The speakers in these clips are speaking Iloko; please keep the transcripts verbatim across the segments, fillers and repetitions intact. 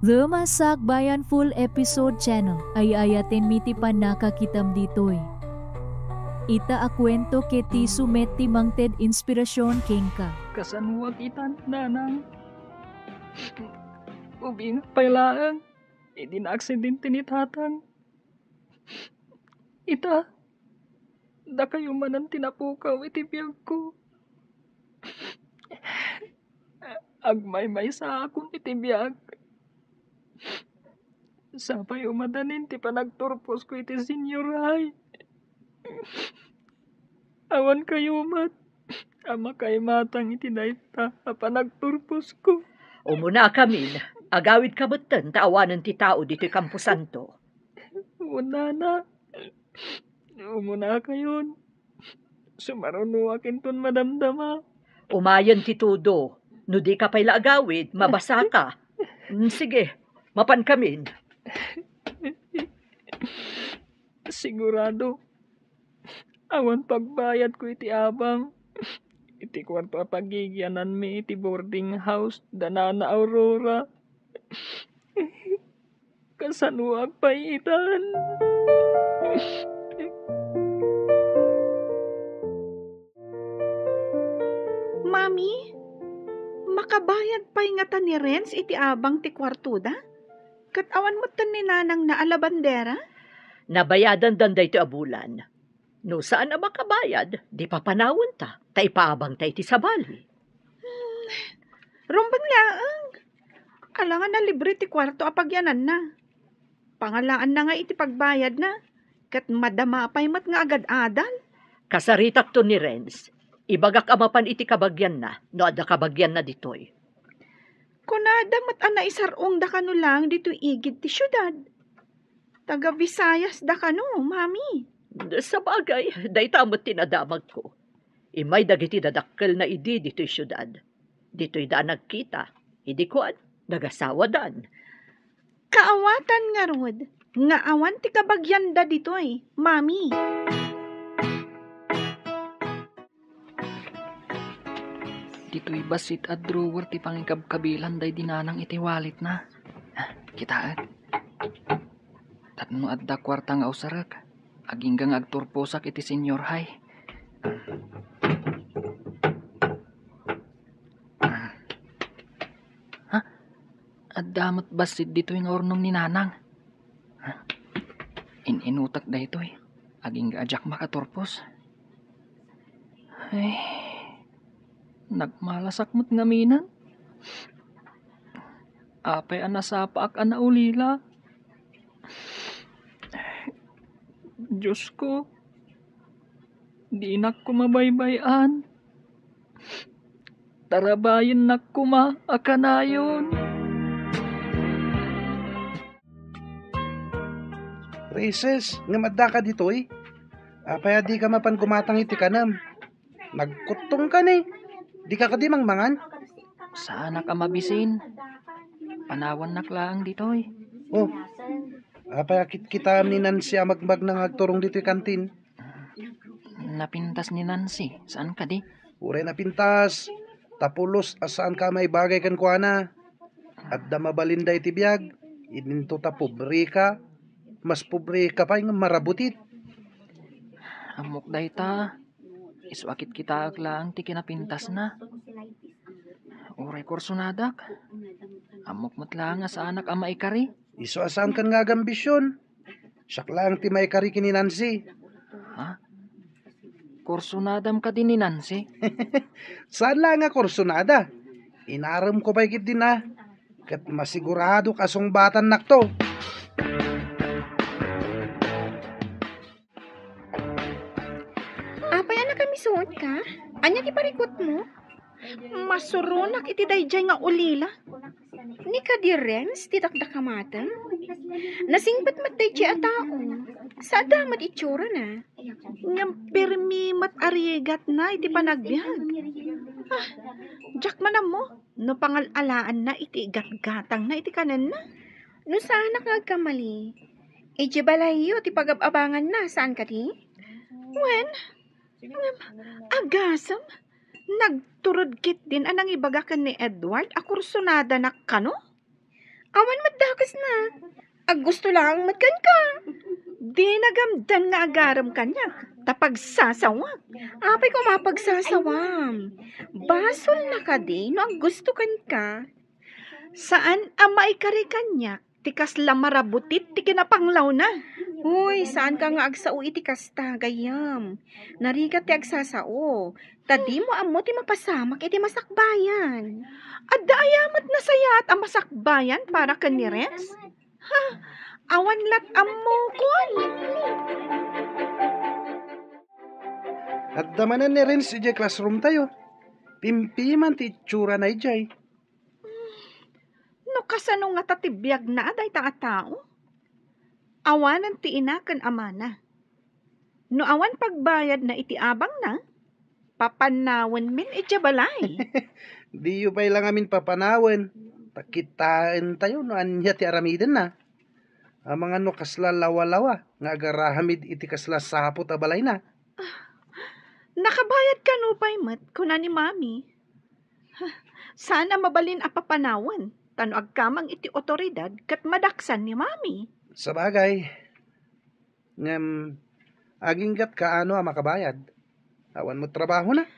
The Masakbayan Full Episode Channel, ay-ayatenmi ti pannakakitam ditoy. Ita a kuento ket isu met ti mangted inspirasyon kenka. Kasanoak ita, nanang? Ubingak pay laeng idi naaksidente ni tatang. Ita, dakayo manen ti napukaw iti biagko. Agmaymaysaakon iti biag. Sapay umadanin ti panagturposko iti senior high. Awan kayo met a makaimatang iti dayta a panagturposko. Umunakamin, agawidka metten ta awanen ti tao ditoy kamposanto. Wen, nana, umunakayon. Sumarunoak inton madamdama. Umayen ti tudo. No dika pay la agawid, mabasaka. Mm, sige, mapankamin. Sigurado, awan pagbayadko iti abang iti kuarto a pagigiananmi iti boarding house da Nana Aurora. Kasanoak pay itan? Mami, makabayad pay ngata ni Renz iti abang ti kuartoda? Ket awan metten ni nanangna a labandera? Nabayadandan daytoy a bulan. No saan a makabayad, di papanawenta, ta ipaabangta iti sabali. Hmm, rumbeng laeng. Alangan a libre ti kuarto a pagiananna. Pangalaanna nga iti pagbayadna, ket madama pay met nga agad-adal. Kasaritakto ni Renz. Ibagak a mapan iti kabagianna, no adda kabagianna ditoy. Kunada met a naisar-ongda kano laeng ditoy igid ti siudad. Taga Visayasda kano, Mami? Sabagay, dayta met ti nadamagko. Immay dagiti dadakkelna idi ditoy siudad. Ditoyda a nagkita. Idi kuan, nagasawadan. Kaawatan ngarud nga awan ti kabagianda ditoy, Mami. Ditoy bassit a drawer ti pangikabkabilan daydi nanang iti walletna. Ah, kitaek. Tapno adda kuarta nga usarek, agingga nga agturposak iti senior high. Ha? Adda met bassit ditoy nga urnong ni nanang. In-inutak daytoy. Agingga a diak makaturpos. Ay, nagmalasak met ngamin. Apay a nasapaak a naulila? Diosko, dinak koma baybay-an. Tarabayennak koma a kanayon. Rises, ngem addaka ditoy? Apay a dika mapan gumatang iti kanem? Nagkuttongka ni. Dika kadi mangmangan? Saanak a mabisin. Panawannak laeng ditoy. Oh, apay a kitkitaem ni Nancy a magmagna nga agturong ditoy kantin? Napintas ni Nancy, saan kadi? Uray napintas, ta pulos a saanka a maibagay kenkuana. Adda mabalinda iti biag, idinto ta pobreka, mas pobreka pay nga marabutit. Ammok dayta, isu a kitkitaek laeng ti kinapintasna. Uray kursonadak, ammok met laeng a saanak a maikari. Isu a saankan nga agambision. Siak laeng ti maikari ken ni Nancy. Ha? Kursonadam kadi ni Nancy? Saan laeng a kursonada. Inaremko pay ketdin a. Ket masiguradok a sungbatannakto. Apay a nakamisuotka? Ania ti parikutmo? Masuronak iti daydiay nga ulila. Ni kadi Renz ti dakdakamatem? Nasingpet met daydiay a tao. Sada met itsurana. Ngem permi met a rigatna iti panagbiag. Ah, diak man ammo no pangal-alaanna iti gatgatangna iti kanenna. No saanak nga agkamali, idiay balayyo ti pagab-abanganna, saan kadi? Wen, ngem, agasem, nagturod ketdin a nangibaga ken ni Edward a kursonadanak kano? Awan met Aggusto laeng met kenka. Dina gamdan nga agarem kaniak, ta pagsasawak. Apay ko mapagsasawam? Basolna kadi no aggusto kenka? Saan a maikari kaniak ti kasla marabutit ti kinapanglawna. Uy, saanka nga agsao iti kasta, gayyem. Narigat ti agsasao, ta dimo ammo ti mapasamak iti masakbayan. Adda aya met nasayaat a masakbayan para ken ni Renz? Ha, awan lat' ammokon. Adda manen ni Renz idiay classroom tayo. Pimpiman ti itsurana idiay. No kasano ngata ti biagna a dayta a tao? Awanen ti ina ken amana. No awan pagbayadna iti abangna, papanawenmin idiay balay. Diyo pay la ngamin papanawen, ta kitaentayo no ania ti aramidenna. Amangan no kasla lawalawa nga agarahamid iti kasla saput a balayna. Nakabayad kano pay met, kuna ni Mami. Saan a mabalin a papanawen, ta no agkamang iti otoridad ket madaksan ni Mami. Sabagay. Ngem, aginggatka ano a makabayad? Awan met trabahona?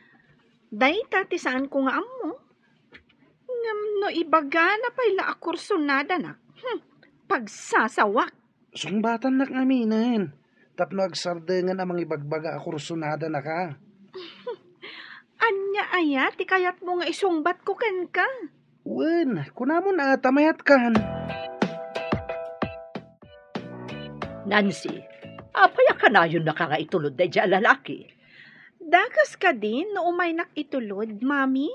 Dayta ti saanko nga ammo. Ngem no ibagana pay la a kursonadanak, hmm, pagsasawak. Sungbatannak ngaminen, tapno agsardengen a mangibagbaga a kursonadanaka. Ania aya ti kayatmo nga isungbatko kenka? Wen, kunamon a ta mayatkan. Nancy, apay a kanayonnaka nga itulod daydiay a lalaki? Dakes kadi no umaynak itulod, Mami?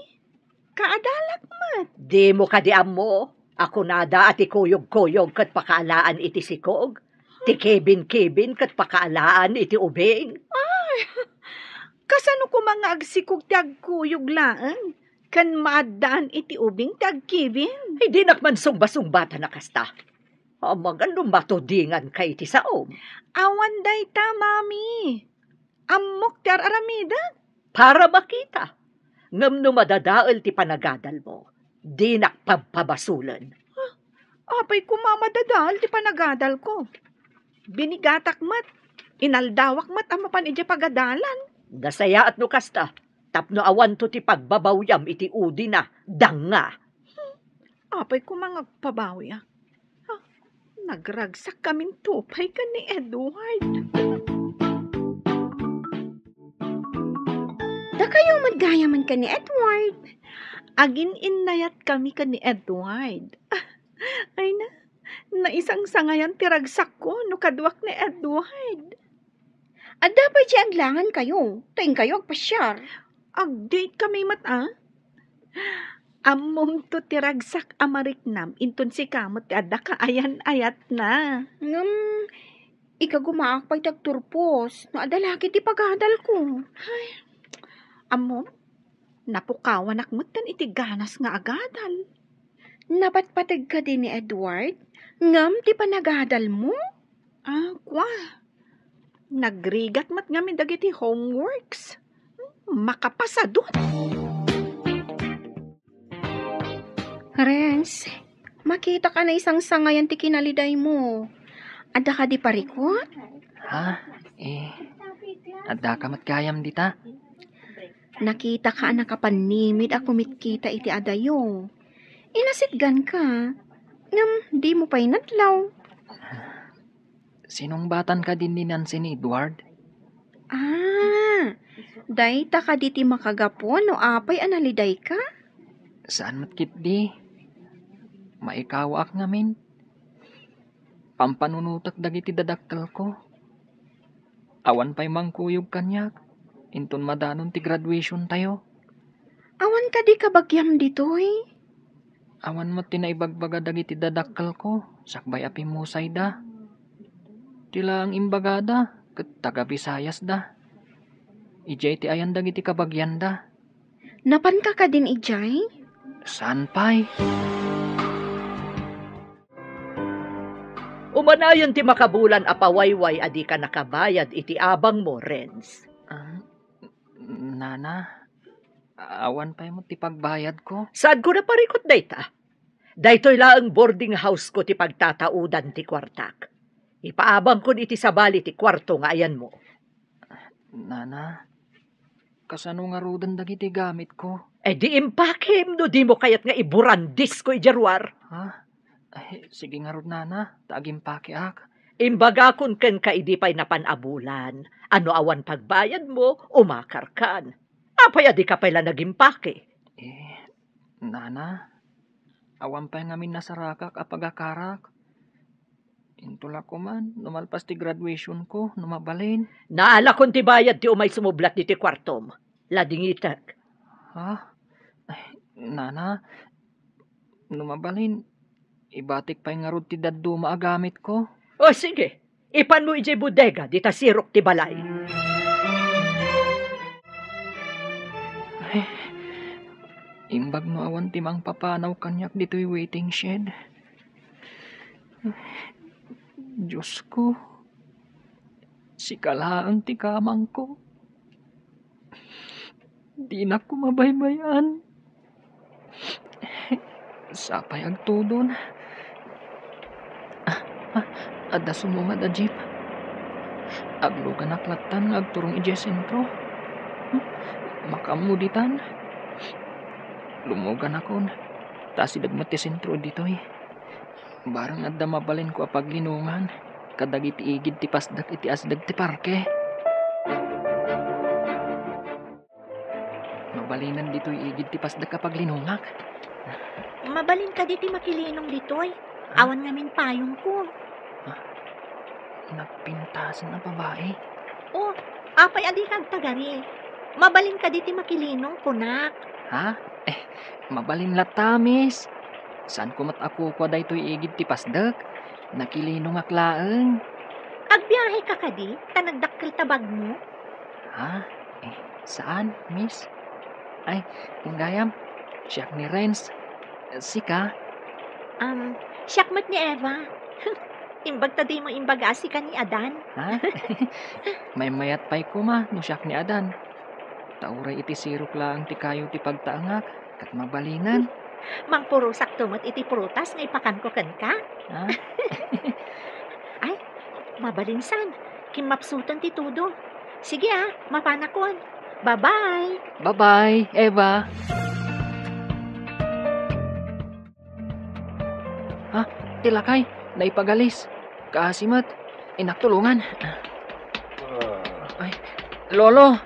Kaadalak met. Dimo kadi ammo a kunada a ti kuyog-kuyog ket pakaalaan iti sikog, ti kibin-kibin ket pakaalaan iti ubing? Ay, kasano koma nga agsikog ti agkuyog laeng, ken maaddaan iti ubing ti agkibin? Ay, dinak man sungba-sungbatan a kasta. Amangan no matudinganka iti saom. Awan dayta, Mami. Ammok ti ar-aramidek. Para makita. Ngem no madadael ti panagadalmo, dinak pabpabasolen. Apay koma madadael ti panagadalko? Binigatak met. Inaldawak met a mapan idiay pagadalan. Nasayaat no kasta, tapno awanto ti pagbabawyam iti udina, danga. Apay koma nga agpabawiak? Ha? Nagragsak kaminto pay ken ni Edward. Dakayo met gayamen ken ni Edward. Agin-innayat kami ken ni Edward. Ay na, naisangsangayan ti ragsakko no kaduak ni Edward. Adda pay ti aglangan kayo, ta inkayo agpasiar. Ag-date kami met, a? Ammomto ti ragsak a mariknam, inton sika met ti adda kaayan-ayatna. Ngem, ikagumaak pay ti agturpos, no adda laki ti pagadalko. Ay, ammom, napukawanak metten iti ganas nga agadal. Napatpateg kadi ni Edward? Ngem ti panagadalmo? Ah, kwa. Nagrigat met ngamin dagiti homeworks. Makapasadut. Renz, makitak a naisangsangayan ti kinalidaymo. Adda kadi parikut? Ha? Eh, addaka met gayam dita? Nakitaka a nakapannimid a kumitkita iti adayo. Inasitganka, ngem dimo pay nadlaw. Sinungbatan kadi ni Nancy ni Edward? Ah, dayta kadi ti makagapu no apay a nalidayka? Saan met ketdi. Maikawaak ngamin. Pampanunotek dagiti dadakkelko. Awan pay mangkuyog kaniak inton madanon ti graduation tayo. Awan kadi kabagiam ditoy? Awan met ti naibagbaga dagiti dadakkelko sakbay a pimmusayda. Ti laeng imbagada ket taga-Bisayasda. Idiay ti ayan dagiti kabagianda. Napanka kadin idiay? Saan pay? Umanayon ti makabulan a pawayway a dika nakabayad iti abangmo, Renz. Ah, Nana, awan pay met ti pagbayadko. Saanko naparikut dayta? Daytoy laeng boarding house ko ti pagtataudan ti kuartak. Ipaabangkon iti sabali ti kuarto nga ayanmo. Nana, kasano ngaruden dagiti gamitko? E di impakem no dimo kayat nga iburandisko idiay ruar. Ha? Ay, sige ngarud, nana, ta agimpakeak. Imbagakon kenka idi pay napan a bulan, a no awan pagbayadmo, umakarkan. Apay a dika pay la nagimpake? Eh, nana, awan pay ngamin nasarakak a pagakarak. Intola koman, no malpas ti graduationko, no mabalin. Naalakon ti bayad ti umay sumublat ditoy kuartom. Ladingitek. Ha? Ay, nana, no mabalin, ibatik pay ngarud ti dadduma a gamitko. O, sige. Ipanmo idiay bodega, dita sirok ti balay. Ay, imbag no awan ti mangpapanaw kaniak ditoy waiting shed. Diosko, sika laeng ti kamangko. Dinakon mabaybay-an. Sapay agtudon. Ah, ah, adda sumungad a jeep. Agluganak lattan nga agturong idiay sentro. Hmm? Makaammo ditan. Lumuganakon. Ta asideg met ti sentro ditoy. Barang adda mabalinko a paglinongan kadagiti igid ti pasdek iti asideg ti parke. Mabalinen ditoy igid ti pasdek a paglinongak. Mabalin kadi ti makilinong ditoy? Ha? Awan ngamin payongko. Ha? Nagpintasen a babae? O, apay a dika agtagari? Mabalin kadi ti makilinong, kunak. Ha? Eh, mabalin latta, miss. Saanko met a kukua daytoy igid ti pasdek. Nakilinongak laeng. Agbiaheka kadi ta nagdakkel ta bagmo? Ha? Eh, saan, miss? Ay, gayam, siak ni Renz. Sika? Um, siak met ni Eva. Imbag ta dimo imbaga a sika ni Adan. Ha? Maymayat pay koma no siak ni Adan. Ta uray iti sirok laeng ti kayo ti pagtaengak, ket mabalinen. Mangpurosakto met iti prutas nga ipakanko kenka. Ha? Ay, mabalin san. Kimmapsuten ti tudo. Sige a, mapanakon. Bye-bye. Bye-bye, Eva. Ha? Ti lakay, naipagalis. Kaasi met. Innak tulongan. Ay, Lolo,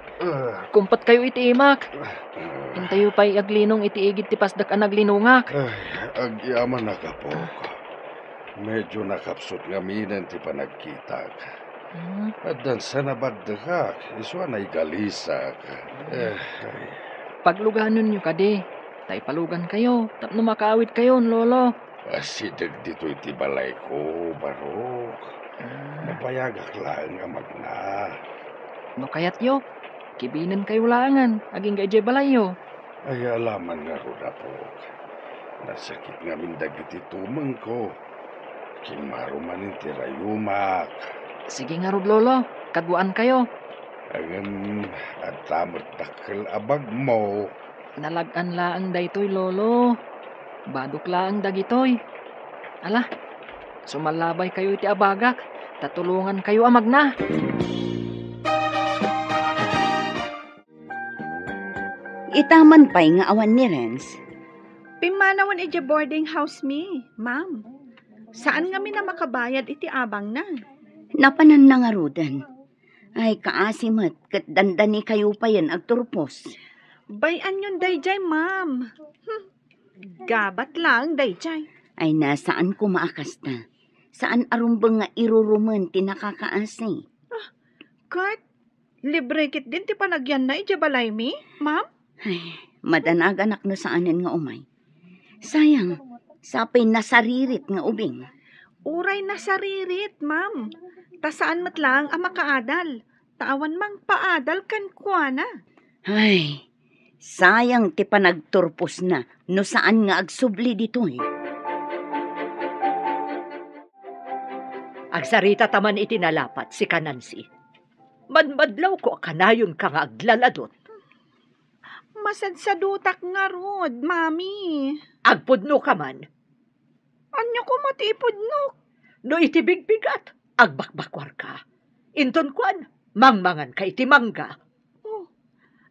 kumpetkayo iti imak. Intayo pay aglinong iti igid ti pasdek a naglinongak. Ay, agyamanak, apok. Medyo nakapsut ngaminen ti panagkitak. Hmm. Addan sa nabaddekak, isu a naigalisak. Eh, ay. Pagluganenyo kadi, ta ipalugankayo, tapno makaawidkayon, Lolo. Asideg ditoy ti balayko, Barok. Ah. Mabayagak laeng a magna. No kayatyo, kibinenkayo laengen agingga idiay balayyo. Ay, alaman ngarud, apok. Nasakit ngamin dagiti tumengko. Kimmaro manen ti rayumak. Sige ngarud, Lolo, kaduaankayo. Ngem adda met dakkel a bagmo. Nalag-an laeng daytoy, Lolo. Badok laeng dagitoy. Ala, sumallabaykayo iti abagak, ta tulongankayo a magna. Itaman pay nga awan ni Renz. Pimmanawen idiay boarding house mi, ma'am. Saan ngamin a makabayad iti abangna. Napananna ngaruden. Ay, kaasi met, ket dandanikayo payen agturpos. Bay-anyon daydiay, ma'am. Hmm. Gabat laeng daydiay. Ay, na, saan koma a kasta. Saan a rumbeng nga irurumen ti nakakaasi. Ah, ket libre ketdin ti panagyanna idiay balaymi, ma'am? Ay, madanaganak no saanen nga umay. Sayang, sapay nasaririt nga ubing. Uray nasaririt, ma'am. Ta saan met laeng a makaadal. Ta awan mangpaadal kenkuana. Ay, sayang ti panagturposna no saan nga agsubli ditoy. Agsarita ta man iti nalapat, sika Nancy. Madmadlawko a kanayonka nga aglaladot. Masadsadutak ngarud, Mami. Agpudnoka man. Ania koma ti ipudnok? No iti bigbigat, agbakbakuarka. Inton kuan, mangmanganka iti mangga. Oh,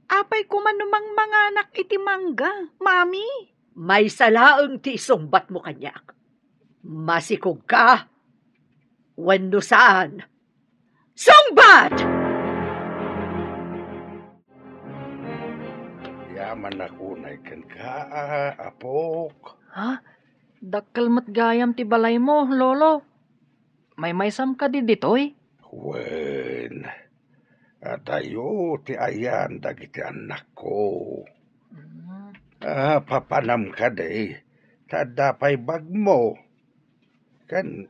apay koma no mangmanganak iti mangga, Mami? Maysa laeng ti isungbatmo kaniak. Masikogka wenno saan? Sungbat! Agyamanak unay kenka, apok. Ha? Dakkel met gayam ti balaymo, Lolo. Maymaysam kadi ditoy? Wen, adayo ti ayan dagiti annakko. Mm. Ah, papanam kadi, ta adda pay bagmo. Ken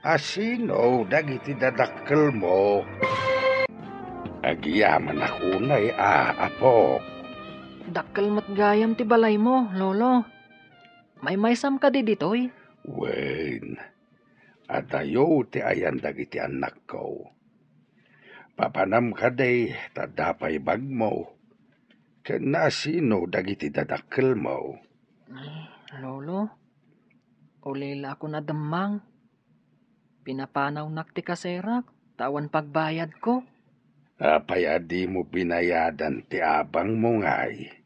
asino dagiti dadakkelmo? Agyamanak unay a, apok. Dakkel met gayam ti balaymo, Lolo. Maymaysam kadi ditoy? Wen, adayo ti ayan dagiti annakko. Papanam kadi ta adda pay bagmo. Ken asino dagiti dadakkelmo? Ay, Lolo, ulilaakon a demmang. Pinapanawnak ti kaserak, ta awan pagbayadko. Apay a dimo binayadan ti abangmo ngay?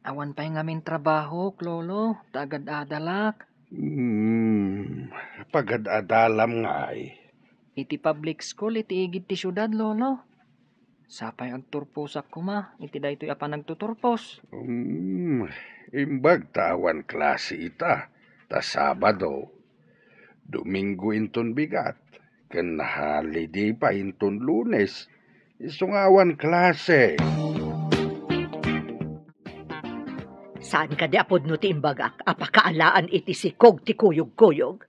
Awan pay ngamin trabahok, Lolo, ta agad-adalak. Hmm, pagad-adalam ngay? Iti public school iti igid ti siudad, Lolo. Sapay agturposak koma iti daytoy a panagtuturpos. Hmm, imbag ta awan klase ita, ta Sabado. Domingo inton bigat, ken holiday pay inton Lunes, isu nga awan klase. Saan kadi a pudno ti imbagak a pakaalaan iti sikog ti kuyogkuyog?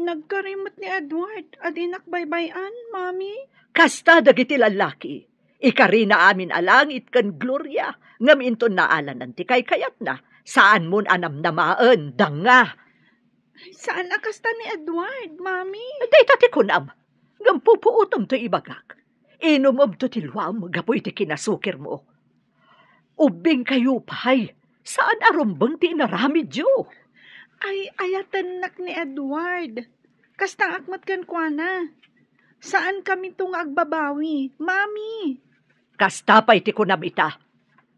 Nagkari met ni Edward a dinak baybay-an, Mami. Kasta dagiti lallaki. Ikarina amin a langit ken gloria, ngem inton naalanan ti kaykayatna, saanmon a namnamaen, danga. Saan a kasta ni Edward, Mami. Dayta ti kunam, ngem pupuotem toy ibagak. Inumem to ti luam gapu iti kinasukirmo. Ubbingkayo pay, saan a rumbeng ti inaramidyo. Ay, ayatennak ni Edward. Kastaak met kenkuana. Saan kami to nga agbabawi, Mami. Kasta pay ti kunam ita.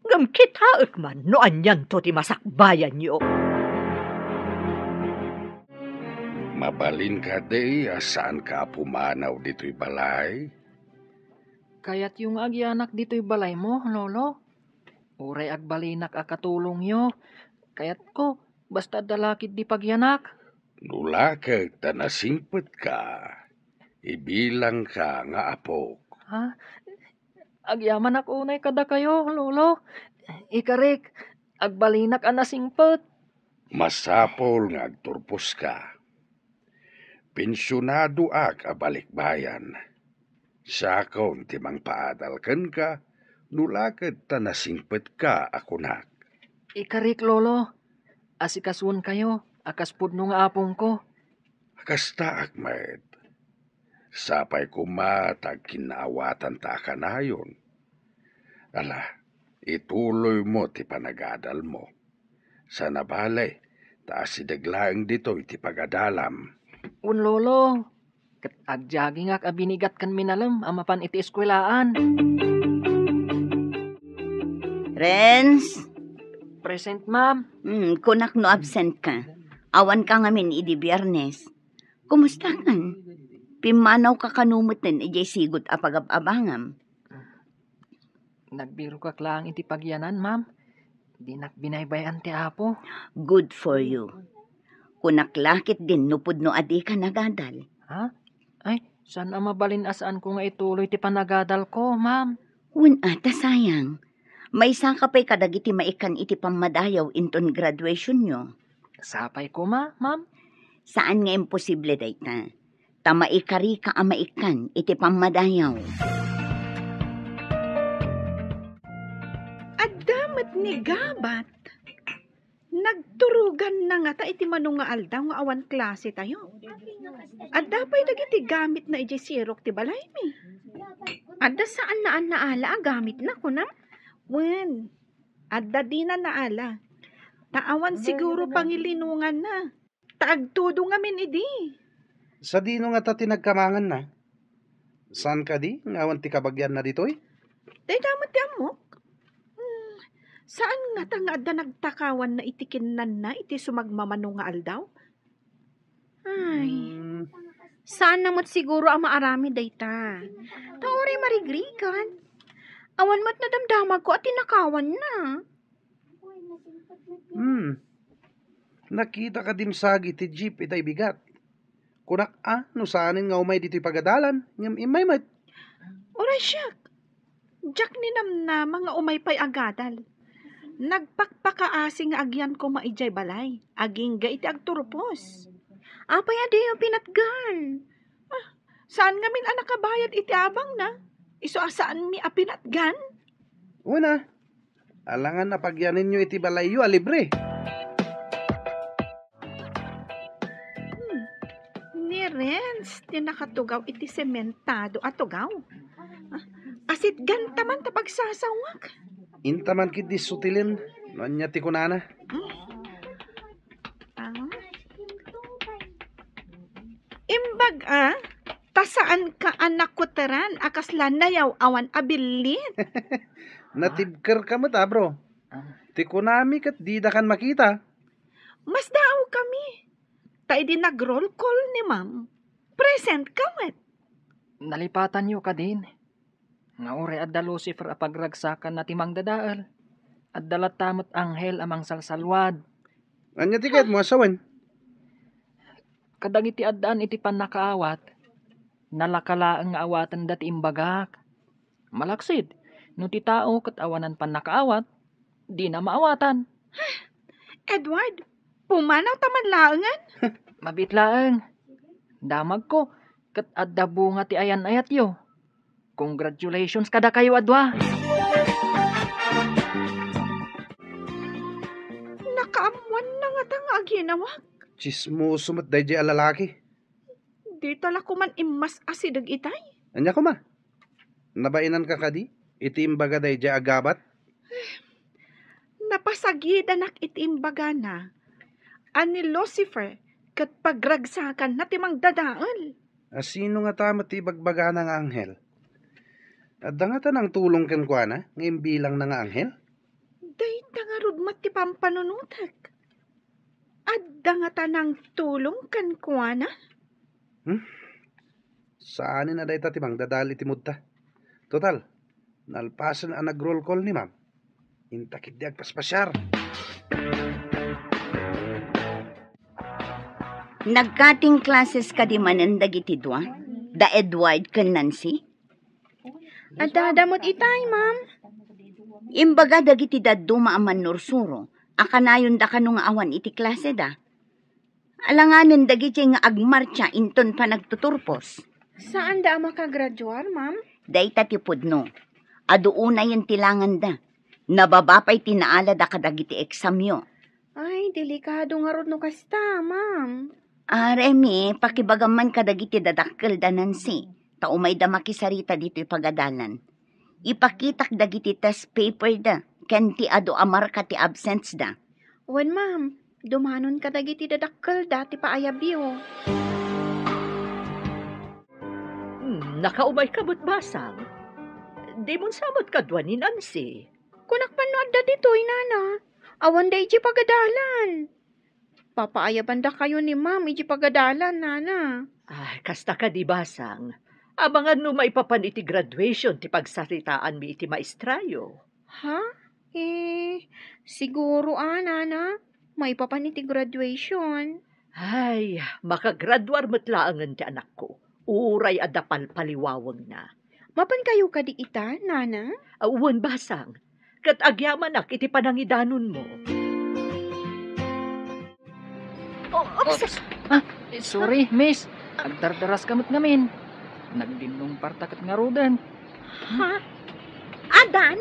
Ngem kitaek man no anianto ti masakbayanyo. Mabalin kadi a saanka a pumanaw ditoy balay? Kayatyo nga agyanak ditoy balaymo, Lolo? Uray agbalinak a katulongyo, kayatko, basta adda lakid ti pagyanak. No laked ta nasingpetka, ibilangka nga apok. Ha? Agyamanak unay kadakayo, Lolo. Ikarik, agbalinak a nasingpet. Masapul nga agturposka. Pensionadoak a balikbayan. Siakon ti mangpaadal kenka no laked ta nasingpetka a kunak. Ikarik, Lolo, asikasuenkayo a kas pudno nga apongko. Kastaak met. Sapay koma ta agkinnaawatanta a kanayon. Ala, ituloymo ti panagadalmo. Sana bale, ta asideg laeng ditoy ti pagadalam. Wen, Lolo, ket agjagingak a binigat ken minalem a mapan iti eskuelaan. Renz? Present, ma'am. Hmm, kunak no absent ka. Awan ka ngamin idi Biyernes. Kumusta kan? Pimmanaw ka kano metten idiay sigud a pagab-abangam? Nagbirokak laeng iti pagyanan, ma'am. Dinak binaybay-an ti Apo. Good for you. Kunak la ketdin no pudno a dika nagadal. Ha? Ay, saan a mabalin a saanko nga ituloy ti panagadalko, ma'am. Wen a, ta sayang. Maysaka pay kadagiti maikkan iti pammadayaw inton graduationyo. Sapay koma, ma'am? Saan nga imposible dayta. Ta maikarika a maikkan iti pammadayaw. Adda met ni Gabat. Nagturoganna ngata iti mano nga aldaw nga awan klase tayo. Adda pay dagiti gamitna idiay sirok ti balaymi. Adda saan a naala a gamitna, kunam? Wen, adda dina naala. Ta awan siguro pangilinonganna. ta agtudo ngamin idi. Sadino ngata ti nagkamanganna? Saan kadi nga awan ti kabagianna ditoy? Dayta met ti ammok. Hmm, saan ngata nga adda nagtakawanna iti kinnanna iti sumagmamano nga aldaw? Ay, hmm, saanna met siguro a maaramid dayta. Ta uray marigrigat. Awan met nadamdamagko a tinakawanna. Hmm. Nakita ka dimsagi ti jeep itay bigat. Kunak a, no saanen nga umay ditoy pagadalan, ngem immay met. Uray siak. Diak ninamnama nga umay pay agadal. Nagpakpakaasi nga agyan koma idiay balay, agingga iti agturpos. Apay a diyo pinatgan? Ah, saan ngamin a nakabayad iti abangna? Isu a saanmi a pinatgan? Una, alangan a pagyanenyo iti balayyo a libre. Hmm. Ni Renz ti nakatugaw iti sementado a tugaw. Ah, asitgan ta man ta pagsasawak. Inta man ketdi sutilen no ania ti kunana. Hmm. Ah. Imbag a, ta saan ka a nakuteran a kasla nayaw-awan a billit. Natibker ka met, a, bro. Ti kunami ket dida kan makita. Masdaaw kami. Ta idi nag-roll call ni ma'am, present ka met. Nalipatanyo kadin nga uray adda Lucifer a pagragsakanna ti mangdadael, adda latta met anghel a mangsalsalwad. Ania ti kayatmo a sawen? Kadagiti addaan iti pannakaawat, nalaka laeng nga awatenda ti imbagak. Malaksid, no ti tao ket awanan pannakaawat, dina maawatan. Edward, pumanaw ta man laengen? Mabiit laeng. Damagko, ket adda bunga ti ayan-ayatyo. Congratulations kadakayo a dua. Nakaammoanna ngata nga aginawak. Tsismoso met daydiay a lalaki. Dita la koman immas-asideg itay. Ania koma? Nabainanka kadi iti imbaga daydiay a gabat? Napasagidanak iti imbagana a ni Lucifer ket pagragsakanna ti mangdadael. A sino ngata met ti ibagbagana nga anghel? Adda ngata nangtulong kenkuana nga imbilangna nga anghel? Dayta ngarud met ti pampanunotek. Adda ngata nangtulong kenkuana? Hmm? Saanen a dayta ti mangdadael iti moodta. Total, nalpasen a nag-roll call ni ma'am. Inta ketdi agpaspasiar. Nag-cutting classes kadi manen dagiti dua, da Edward ken Nancy? Adda, adda met itay, ma'am. Imbaga dagiti dadduma a mannursuro a kanayonda kano nga awan iti klaseda. Alanganen dagidiay nga agmartsa inton panagtuturpos. Saanda a makagraduar, ma'am? Dayta ti pudno. Adu unayen ti langanda. Nababa pay ti naalada kadagiti eksamyo. Ay, delikado ngarud no kasta, ma'am. Ah, Remy, pakibagam man kadagiti dadakkelda, Nancy, ta umayda makisarita ditoy pagadalan. Ipakitak dagiti test paperda ken ti adu a marka ti absenceda. Wen, ma'am, dumanon kadagiti dadakkelda ti paayabyo. Hmm, nakaumay ka met, Basang. Dimon sa met kadua ni Nancy. Kunak pay no adda ditoy, nana. Awanda idiay pagadalan. Papaayabandakayo ni ma'am idiay pagadalan, nana. Ay, kasta kadi, Basang. Amangan no maipapan iti graduation ti pagsaritaanmi iti maestrayo. Ha? Eh, siguro, ah, nana. Maipapan iti graduation. Ay, makagraduar met laengen ti anakko. Uray adda palpaliwawengna. Mapankayo kadi ita, nana? Ah, wen, Basang. Ket agyamanak iti panangidanonmo. Oh, oops. Oops. Ah, sorry, miss. Agdardaras ka met ngamin. Nagdinnungparta ket ngaruden. Ha? Adan?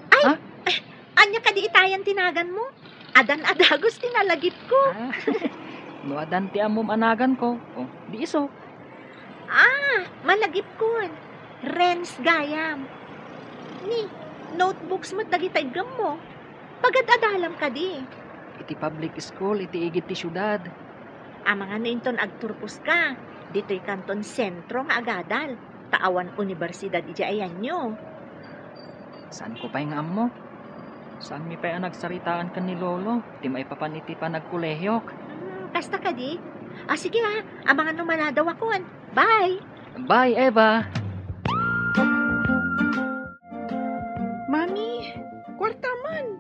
Ay, ha? Eh, ania kadi itayan ti naganmo? Adan a dagus ti nalagipko. Ah, no adan ti ammom a naganko, oh, di isu. Ah, malagipkon. Renz gayam. Ni, notebooks met dagita iggemmo. Pagad-adalam kadi. Iti public school, iti igid ti siudad. Amangan no inton agturposka, ditoy kanton sentro nga agadal, ta awan universidad idiay ayanyo. Saan ko pay nga ammo? Saanmi pay a nagsaritaan ken ni Lolo ti maipapan iti panagkolehiok? Hmm, kasta kadi? Ah, sige ha, amangan no maladawakon. Bye! Bye, Eva! Mami, kuarta man.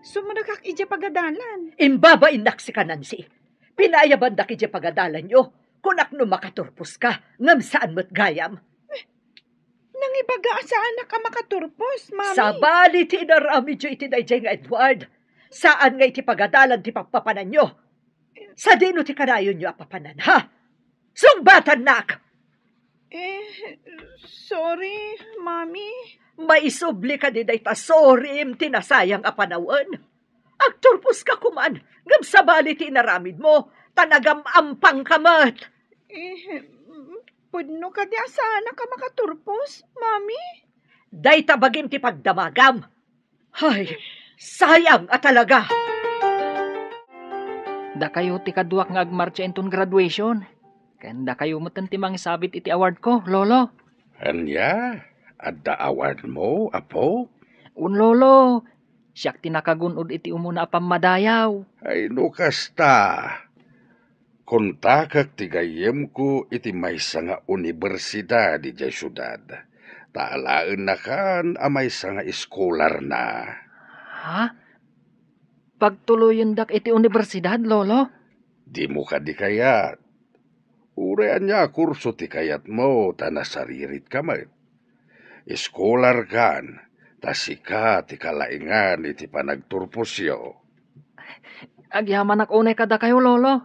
Sumrekak idiay pagadalan. Imbabainnak sika, Nancy. Pinaayabandak idiay pagadalanyo. Kunak no makaturposka, ngem saan met gayam. Nangibaga a saanak a makaturpos, Mami. Sabali ti inaramidyo iti daydiay nga Edward. Saan nga iti pagadalan ti pappapananyo. Sadino ti kanayonyo a papanan, ha? Sungbatannak! Eh, sorry, Mami. Maisubli kadi dayta sorry ti nasayang a panawen. Agturposka koman, ngem sabali ti inaramidmo, ta nagam-ampangka met. Eh, pudno kadi a saanak a makaturpos, Mami? Dayta bagim ti pagdamagam. Hay, sayang a talaga! Dakayo ti kaduak nga agmartsa inton graduation. Ken dakayo met ti mangisabit iti award ko, Lolo. Ania? Adda award mo, apo? Un, Lolo. Siak ti nakagun-od iti umuna a pammadayaw. Ay, no kasta. Kontakek ti gayyemko iti maysa nga universidad idiay siudad, ta alaennakan a maysa nga eskolarna. Ha? Pagtuloyendak iti universidad, Lolo? Dimo kadi kayat? Uray ania a kurso ti kayatmo ta nasariritka met. Eskolarkan, ta sika ti kalaingan iti panagturposyo. Agyamanak unay kadakayo, Lolo.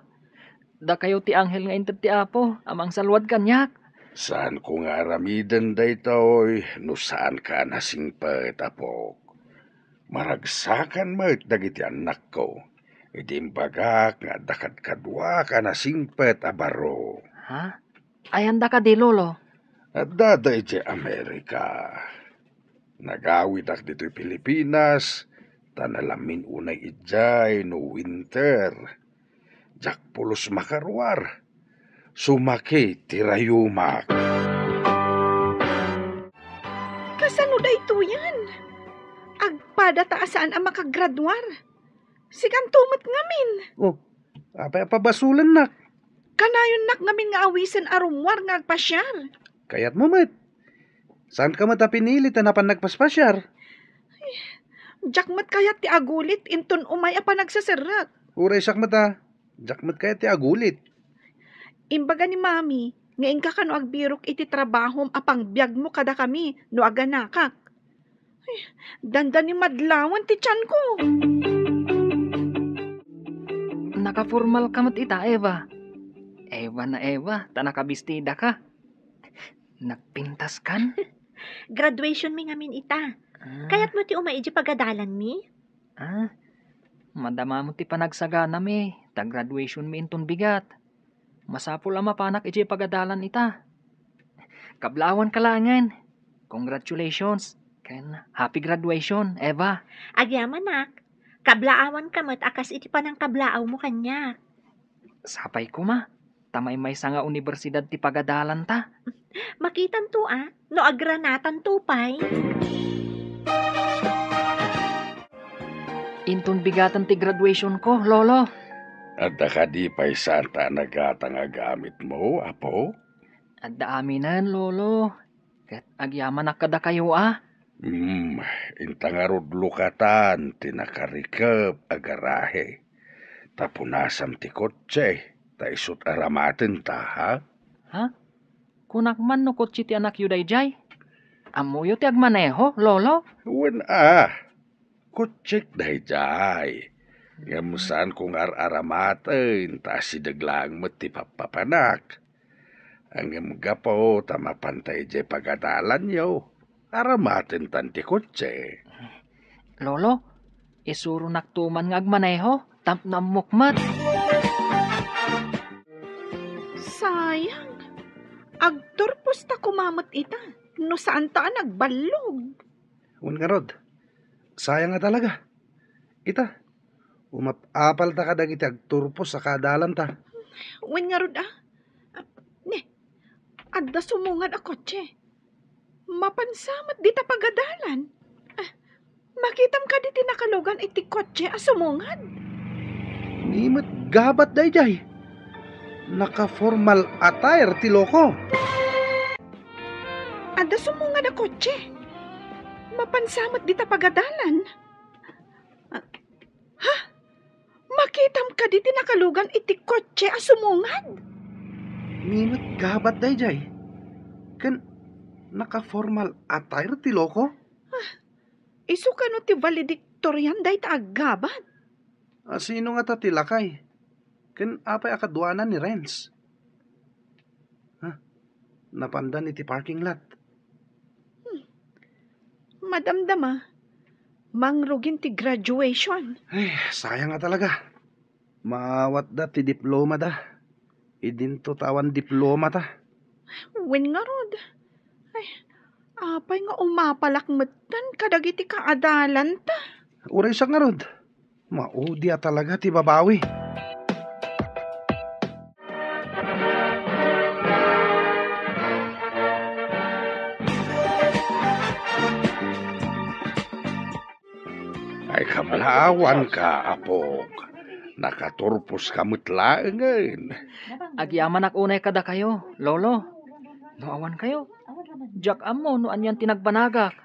Dakayo ti anghel nga inted ti Apo a mangsalluad kaniak. Saanko nga aramiden daytoy no saanka a nasingpet, apok. Maragsakan met dagiti annakko idi imbagak nga adda kadkaduak a nasingpet a baro. Ha? Ayanda kadi, Lolo? Addada idiay Amerika. Nagawidak ditoy Pilipinas, ta nalamin unay idiay no winter. Diak pulos makaruar. Sumakit ti rayumak. Kasano daytoyen? Agpadata a saan a makagraduar. Sikanto met ngamin. Oh, apay a pabasolennak? Kanayonnak ngamin nga awisen a rummuar nga agpasiar. Kayatmo met. Saanka met a pinili ta napan nagpaspasiar? Diak met kayat ti agulit inton umay a panagseserrek. Uray siak met a, diak met kayat ti agulit. Imbaga ni Mami nga inka kano agbirok iti trabahom a pangbiagmo kadakami no aganakak. Ay, dandani madlawan ti tianko. Nakaformalka met ita, Eva. Eva na Eva, ta nakabistidaka. Nagpintaskan? Graduationmi ngamin ita. Ah. Kayatmo ti umay idiay pagadalanmi? Ah, madamam ti panagsaganami, ta graduationmi inton bigat. Masapul a mapanak idiay pagadalan ita. Kablaawanka laengen. Congratulations, ken happy graduation, Eva. Agyamanak, kablaawanka met a kas iti panangkablaawmo kaniak. Sapay koma, ta maymaysa nga universidad ti pagadalanta. Makitanto a, no agranatanto pay. Inton bigaten ti graduation ko, Lolo. Adda kadi pay santa a nagatang a gamitmo, apo? Adda aminen, Lolo. Ket agyamanak kadakayo a. Hmm, inta ngarud lukatan ti nakarikep a garahe. Ta punasam ti kotse, ta isut' aramatenta, ha? Ha? Kunak man no kotse ti anakyo daydiay? Ammoyo ti agmaneho, Lolo? Wen a. Kotsek daydiay. Ngem saanko nga ar-aramaten, ta asideg laeng met ti pappapanak. Ngem gapu ta mapanta idiay pagadalanyo, aramatentan ti kotse. Lolo, isuronakto man nga agmaneho, tapno ammok met. Sayang, agturposta koma met ita, no saanta a nagballog. Wen ngarud, sayang a talaga. Ita, umap-apalta kadagiti agturpos a kaadalanta. Wen ngarud, a? Ne, adda sumungad a kotse. Mapansa met dita pagadalan. A, makitam kadi ti nakalugan iti kotse a sumungad? Ni met gabat daydiay. Naka-formal attire ti loko. Adda sumungad a kotse. Mapansa met dita pagadalan. A, ha? Makitam kadi ti nakalugan iti kotse a sumungad? Ni met gabat daydiay. Ken naka-formal attire ti loko? A, isu kano ti valedictorian dayta a gabat? A, sino ngata ti lakay? Ken apay a kaduanan ni Renz? Ha? Napandan iti parking lot. Hmm. Madamdama, mangrugin ti graduation. Ay, sayang nga talaga. Maawatda ti diplomada. Idinto ta awan diplomata. Wen ngarud. Ay, apay nga umapalak metten kadagiti kaadalanta? Uray sa ngarud. Maudi a talaga ti babawi. Ay, kablaawanka, apok. Nakaturposka met laengen. Agyamanak unay kadakayo, Lolo. No awankayo, diak ammo no anian ti nagbanagak.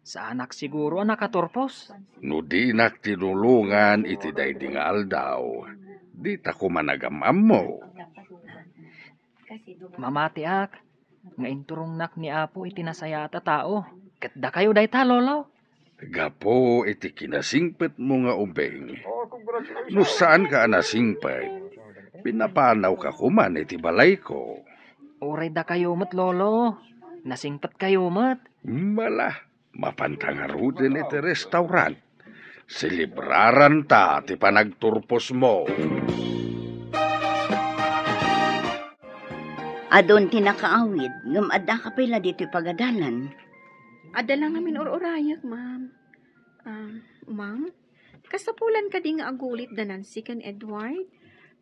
Saanak siguro a nakaturpos. No dinak tinulongan iti daydi nga aldaw, dita koma nagam-ammo. Mamatiak nga inturongnak ni Apo iti nasayaat a tao. Ket dakayo dayta, Lolo. Gapu iti kinasingpetmo nga ubing, no saanka a nasingpet, pinapanawka koman iti balayko. Uray dakayo met, Lolo. Nasingpetkayo met. Mala, mapanta ngaruden iti restaurant. Selebraranta ti panagturposmo. Adun ti nakaawid, ngem addaka pay la ditoy pagadalan? Adda la ngamin ur-urayek, ma'am. Ah, ma'am, kasapulan kadi nga agulit da Nancy ken Edward?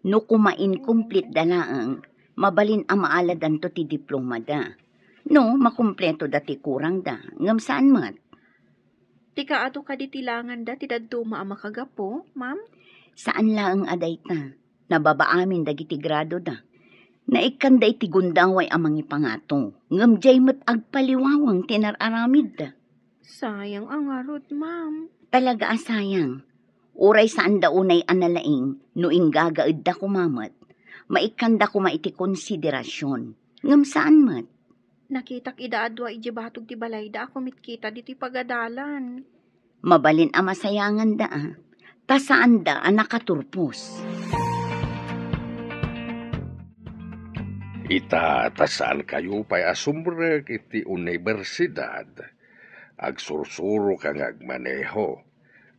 No koma inkumplitda laeng, mabalin a maaladanto ti diplomada. No, makumpletoda ti kurangda, ngem saan met. Ti kaadu kadi ti langanda ti dadduma a makagapu, ma'am? Saan laeng a dayta. Nababa amin dagiti gradoda. Naikkanda iti gundaway a mangipangato, ngem diay met agpaliwawang ti nar-aramidda. Sayang a ngarud, ma'am. Talaga a sayang. Uray saanda unay a nalaing no inggagaedda koma met. Maikkanda koma iti konsiderasion. Ngem saan met. Nakitak ida a dua idiay batog ti balayda a kumitkita ditoy pagadalan. Mabalin a masayanganda a, ta saanda a nakaturpos. Ita, ta saankayo pay a sumrek iti universidad, agsursuroka nga agmaneho,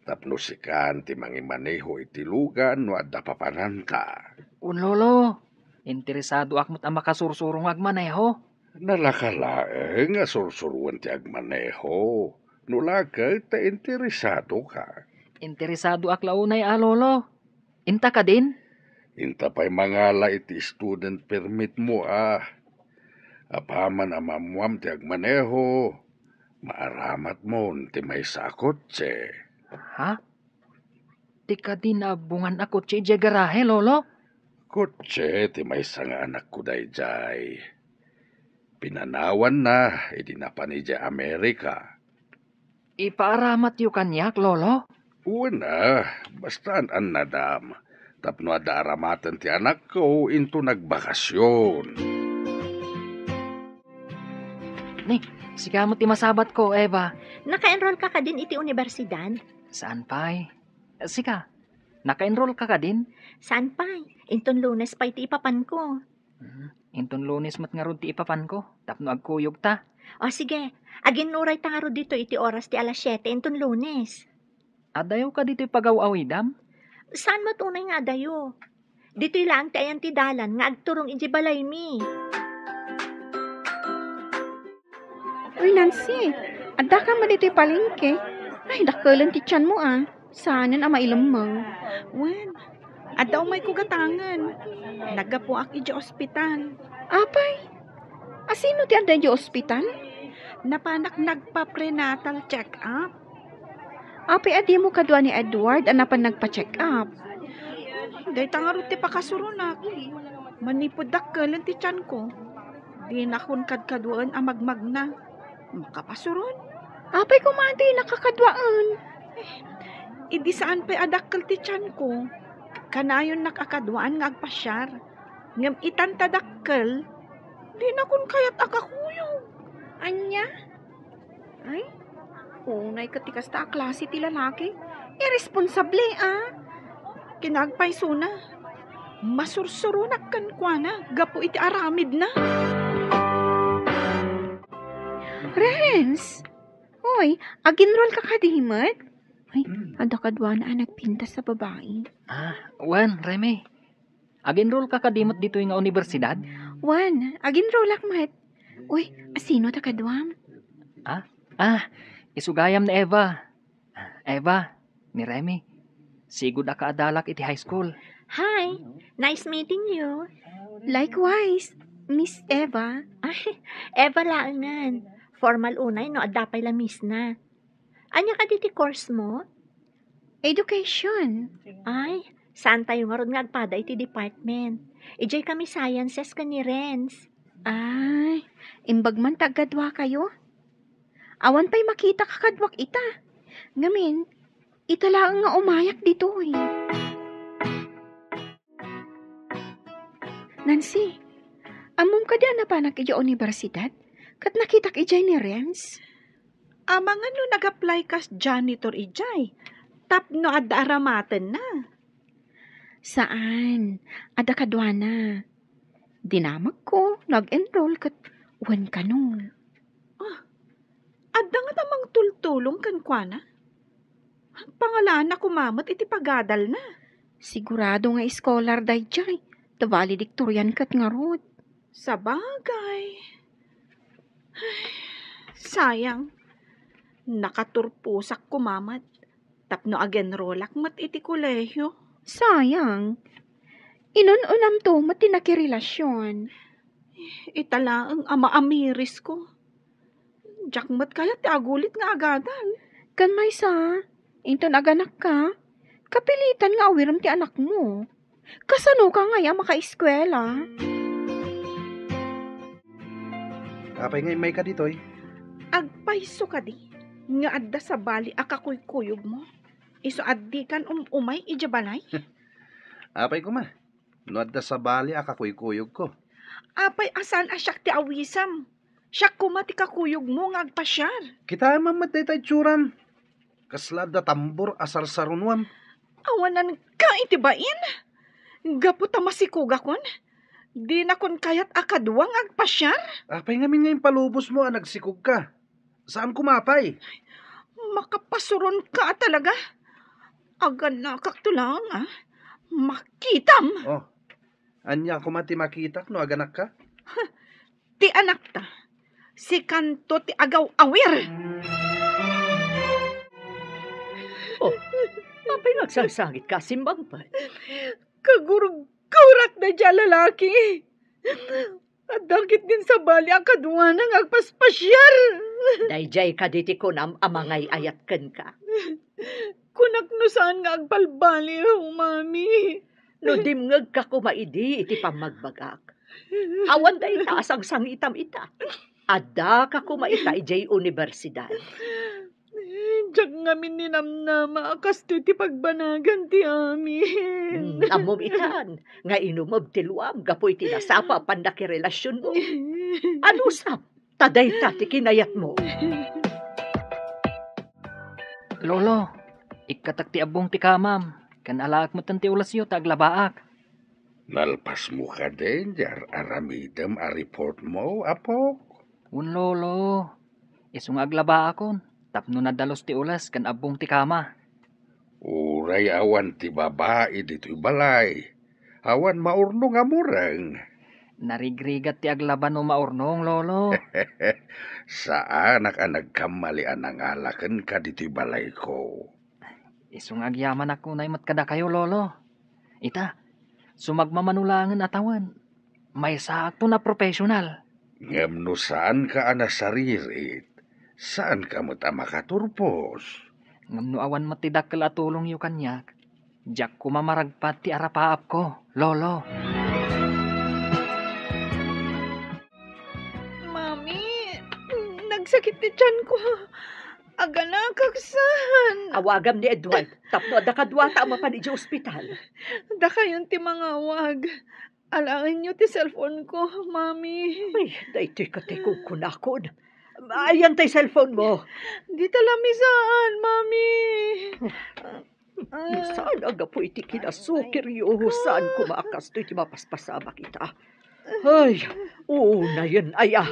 tapno sikan ti mangimaneho iti lugan no adda papananta. Un, Lolo, interesadoak met a makasursuro nga agmaneho. Nalaka laeng a sursuroen ti agmaneho, no la ket ta interesadoka. Interesadoak la unay a, Lolo. Inta kadin? Inta pay mangala iti student permit mo a. Apaman a maammoam ti agmaneho, maaramatmon ti maysa a kotse. Ha? Ti kadi naabungan a kotse idiay garahe, Lolo? Kotse ti maysa nga anakko daydiay. Pinanawanna idi napan idiay Amerika. Ipaaramatyo kaniak, Lolo? Wen a, basta an-annadam. Tapno adda aramaten ti anakko into nagbakasyon. Ni, sika met ti masabatko, Eva. Naka-enroll ka kadin iti universidad? Saan pay? Sika, naka-enroll ka kadin? Saan pay? Inton Lunes pay ti ipapanko. Hmm, inton Lunes met ngarud ti ipapanko, tapno agkuyogta. O sige, aginnurayta ngarud ditoy iti oras ti alas siete inton Lunes. Adayo ka ditoy pagaw-awidam? Saan met unay nga adayo? Ditoy laeng ti ayan ti dalan nga agturong idiay balaymi. Uy, Nancy, addaka met ditoy palengke? Ay, dakkelen ti tianmo a. Saanen a mailemmeng. Wen, Adda umayko gatangen. Naggapuak idiay ospital. Apay, asino ti adda idiay ospital? Napanak nagpa-prenatal check-up. Apay a dimo kadua ni Edward a napan nagpa-check-up? Dayta ngarud ti pakasuronak. Manipud dakkelen ti tianko, dinakon kadkaduaen a magmagna. Makapasuron? Apay koma a dinaka kaduaen? Eh, idi saan pay a dakkel ti tianko, kanayonnak a kaduaan nga agpasiar. Ngem itan ta dakkel, dinakon kayat a kakuyog. Ania? Ay, unay ket ti kasta a klase ti lalaki. Irresponsable, a. Kinaagpaysona, masursuronak kenkuana gapu iti aramidna. Renz! Hoy, ag-enroll ka kadi met? Ay, adda kaduana a nagpintas a babai. Ah, wen, Remy. Ag-enroll ka kadi met ditoy nga universidad? Wen, ag-enrollak met. Uy, asino ta kaduam? Ah? Ah, isu gayam ni Eva. Eva, ni Remy, sigud a kaadalak iti high school. Hi, nice meeting you. Likewise, Miss Eva. Ay, Eva laengen. Formal unay no adda pay la Miss na. Ania kadi ti course mo? Education. Ay, saantayo ngarud nga agpada iti department. Idiay kami sciences ken ni Renz. Ay, imbag man ta agkadua kayo. Awan pay makita ka kaduak ita. Ngamin, ita laeng nga umayak ditoy. Nancy, ammom kadi a napanak idiay universidad? Ket nakitak idiay ni Renz? Amangan no nag-apply kas janitor idiay tapno adda aramatenna. Saan, adda kaduana. Dinamagko no ag-enroll ket wen kano. Ah, adda ngata mangtultulong kenkuana? Pangalaanna koma met iti pagadalna. Sigurado nga scholar daydiay, ta valedictorian ket ngarud. Sabagay. Ay, sayang. Nakaturposak koma met tapno ag-enrollak met iti kolehio. Sayang. Inun-unamto met ti nakirelasion. Ita laeng a maamirisko. Diak met kayat ti agulit nga agadal. Ken maysa, inton aganakka, kapilitan nga awirem ti anakmo. Kasanoka ngay a makaeskuela? Apay nga immayka ditoy? Agpayso kadi nga adda sabali a kakuykuyogmo? Isu a dikan um-umay idiay balay? Apay koma, no adda sabali a kakuykuyogko. Apay a saan a siak ti awisem? Siak koma ti kakuyogmo nga agpasiar. Kitaem met dayta itsuram. Kasla adda tambor a sarsarunoam. Awananka iti bain? Gapu ta masikogakon, dinakon kayat a kadua nga agpasiar. Apay ngamin nga impalubosmo a nagsikogka? Saan koma pay? Makapasuronka a talaga. Aganakakto laeng, a. Makitam! Oh, ania koma ti makitak no aganakka? Ti anakta, sikanto ti agaw-awir. Oh, apay nga agsangsangit ka, simbangpet? Kagurgurak daydiay a lalaki. Adda ketdin sabali a kaduana nga agpaspasiar. Daydiay kadi ti kunam a mangay-ayat kenka? Kunak no saan nga agbalbaliw, Mami. No dimngegka koma idi iti pammagbagak, awan dayta a sangsangitam ita. Addaka koma ita idiay universidad. Diak ngamin ninamnama a kastoy ti pagbanagan ti amin. Hmm, ammom itan nga inumeb ti luam gapu iti nasapa a pannakirelasionmo. Anusam, ta dayta ti kinayatmo. Lolo, ikkatak ti abbong ti kamam, ken alaek metten ti ulasyo ta aglabaak. Nalpasmo kadi diay ar-aramidem a reportmo, apok? Wen, Lolo. Isu nga aglabaakon tapno nadalus ti ules ken abbong ti kama. Uray awan ti babai ditoy balay, awan maurnong a mureng. Narigrigat ti aglaba no maurnong, Lolo. Saanak a nagkammali a nangala kenka ditoy balayko. Isu nga agyamanak unay met kadakayo, Lolo. Ita, sumagmamano laengen a tawen, maysaakton a professional. Ngem no saanka a nasaririt, saanka met a makaturpos. Ngem no awan met ti dakkel a tulongyo kaniak, diak koma maragpat ti arapaapko, Lolo. Mami, nagsakit ti tiyanko. Aganakak saan. Awagam ni Edward tapno adda kaduata a mapan idiay ospital. Dakayon ti mangawag. Alaenyo ti cellphone ko, Mami. Ay, daytoy ket ti kukunakon. Ayan tay cellphone mo? Dita lamisaan, Mami. Ah. Saan a gapu iti kinasukiryo, saan koma a kastoy ti mapaspasamak ita. Ay, unayen aya.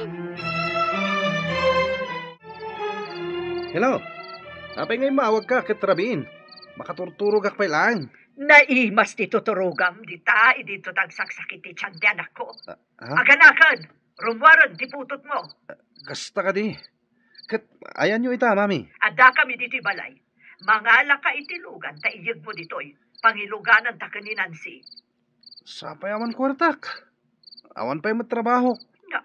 Hello? Apay nga immawagka ket rabiin? Makaturturogak pay laeng. Naimas ti tuturogam dita, idinto ta agsaksakit ti tian ti anakko. Ah, ha? Aganaken, rummuaren ti putotmo. Kasta kadi. Ket ayanyo ita, Mami? Addakami ditoy balay. Mangalaka iti lugan ta iyegmo ditoy. Pangilugananta ken ni Nancy. Sapay awan kuartak. Awan pay met trabahok. Nga,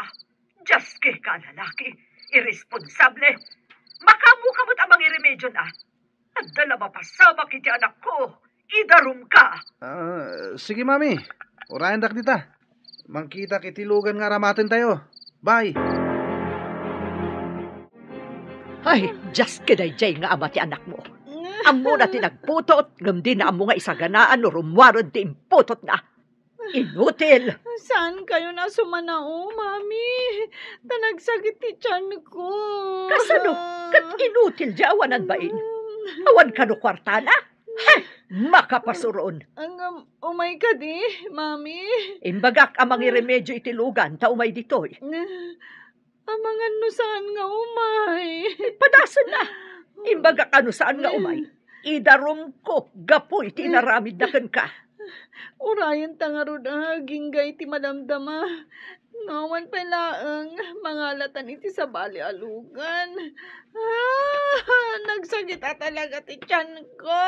diaske ka, lalaki. Irresponsable. Makaammoka met a mangiremedio na. Adda la mapasamak iti anakko. Idarumka. Ah, sige, Mami. Urayendak dita. Mangkitak iti lugan nga aramatentayo. Bye. Ay, diaske daydiay nga ama ti anakmo. Ammona ti nagputot, ngem dina ammo nga isaganaan no rummuaren ti imputotna. Inutil! Saankayon a sumanao, Mami? Ta nagsakit ti tianko. Kasano? Ket inutil diay awanan bain? Awan kano kuartana? Hay! Makapasuron! Ngem, umay kadi, Mami? Imbagak a mangiremedio iti lugan ta umay ditoy. Amangan no saan nga umay. Padasenna. Imbagak a no saan nga umay. Idarumko gapu iti inaramidna kenka. Urayenta ngarud a, agingga iti madamdama. Nga awan pay laeng mangalatan iti sabali a lugan. Ah, nagsakit a talaga ti tianko.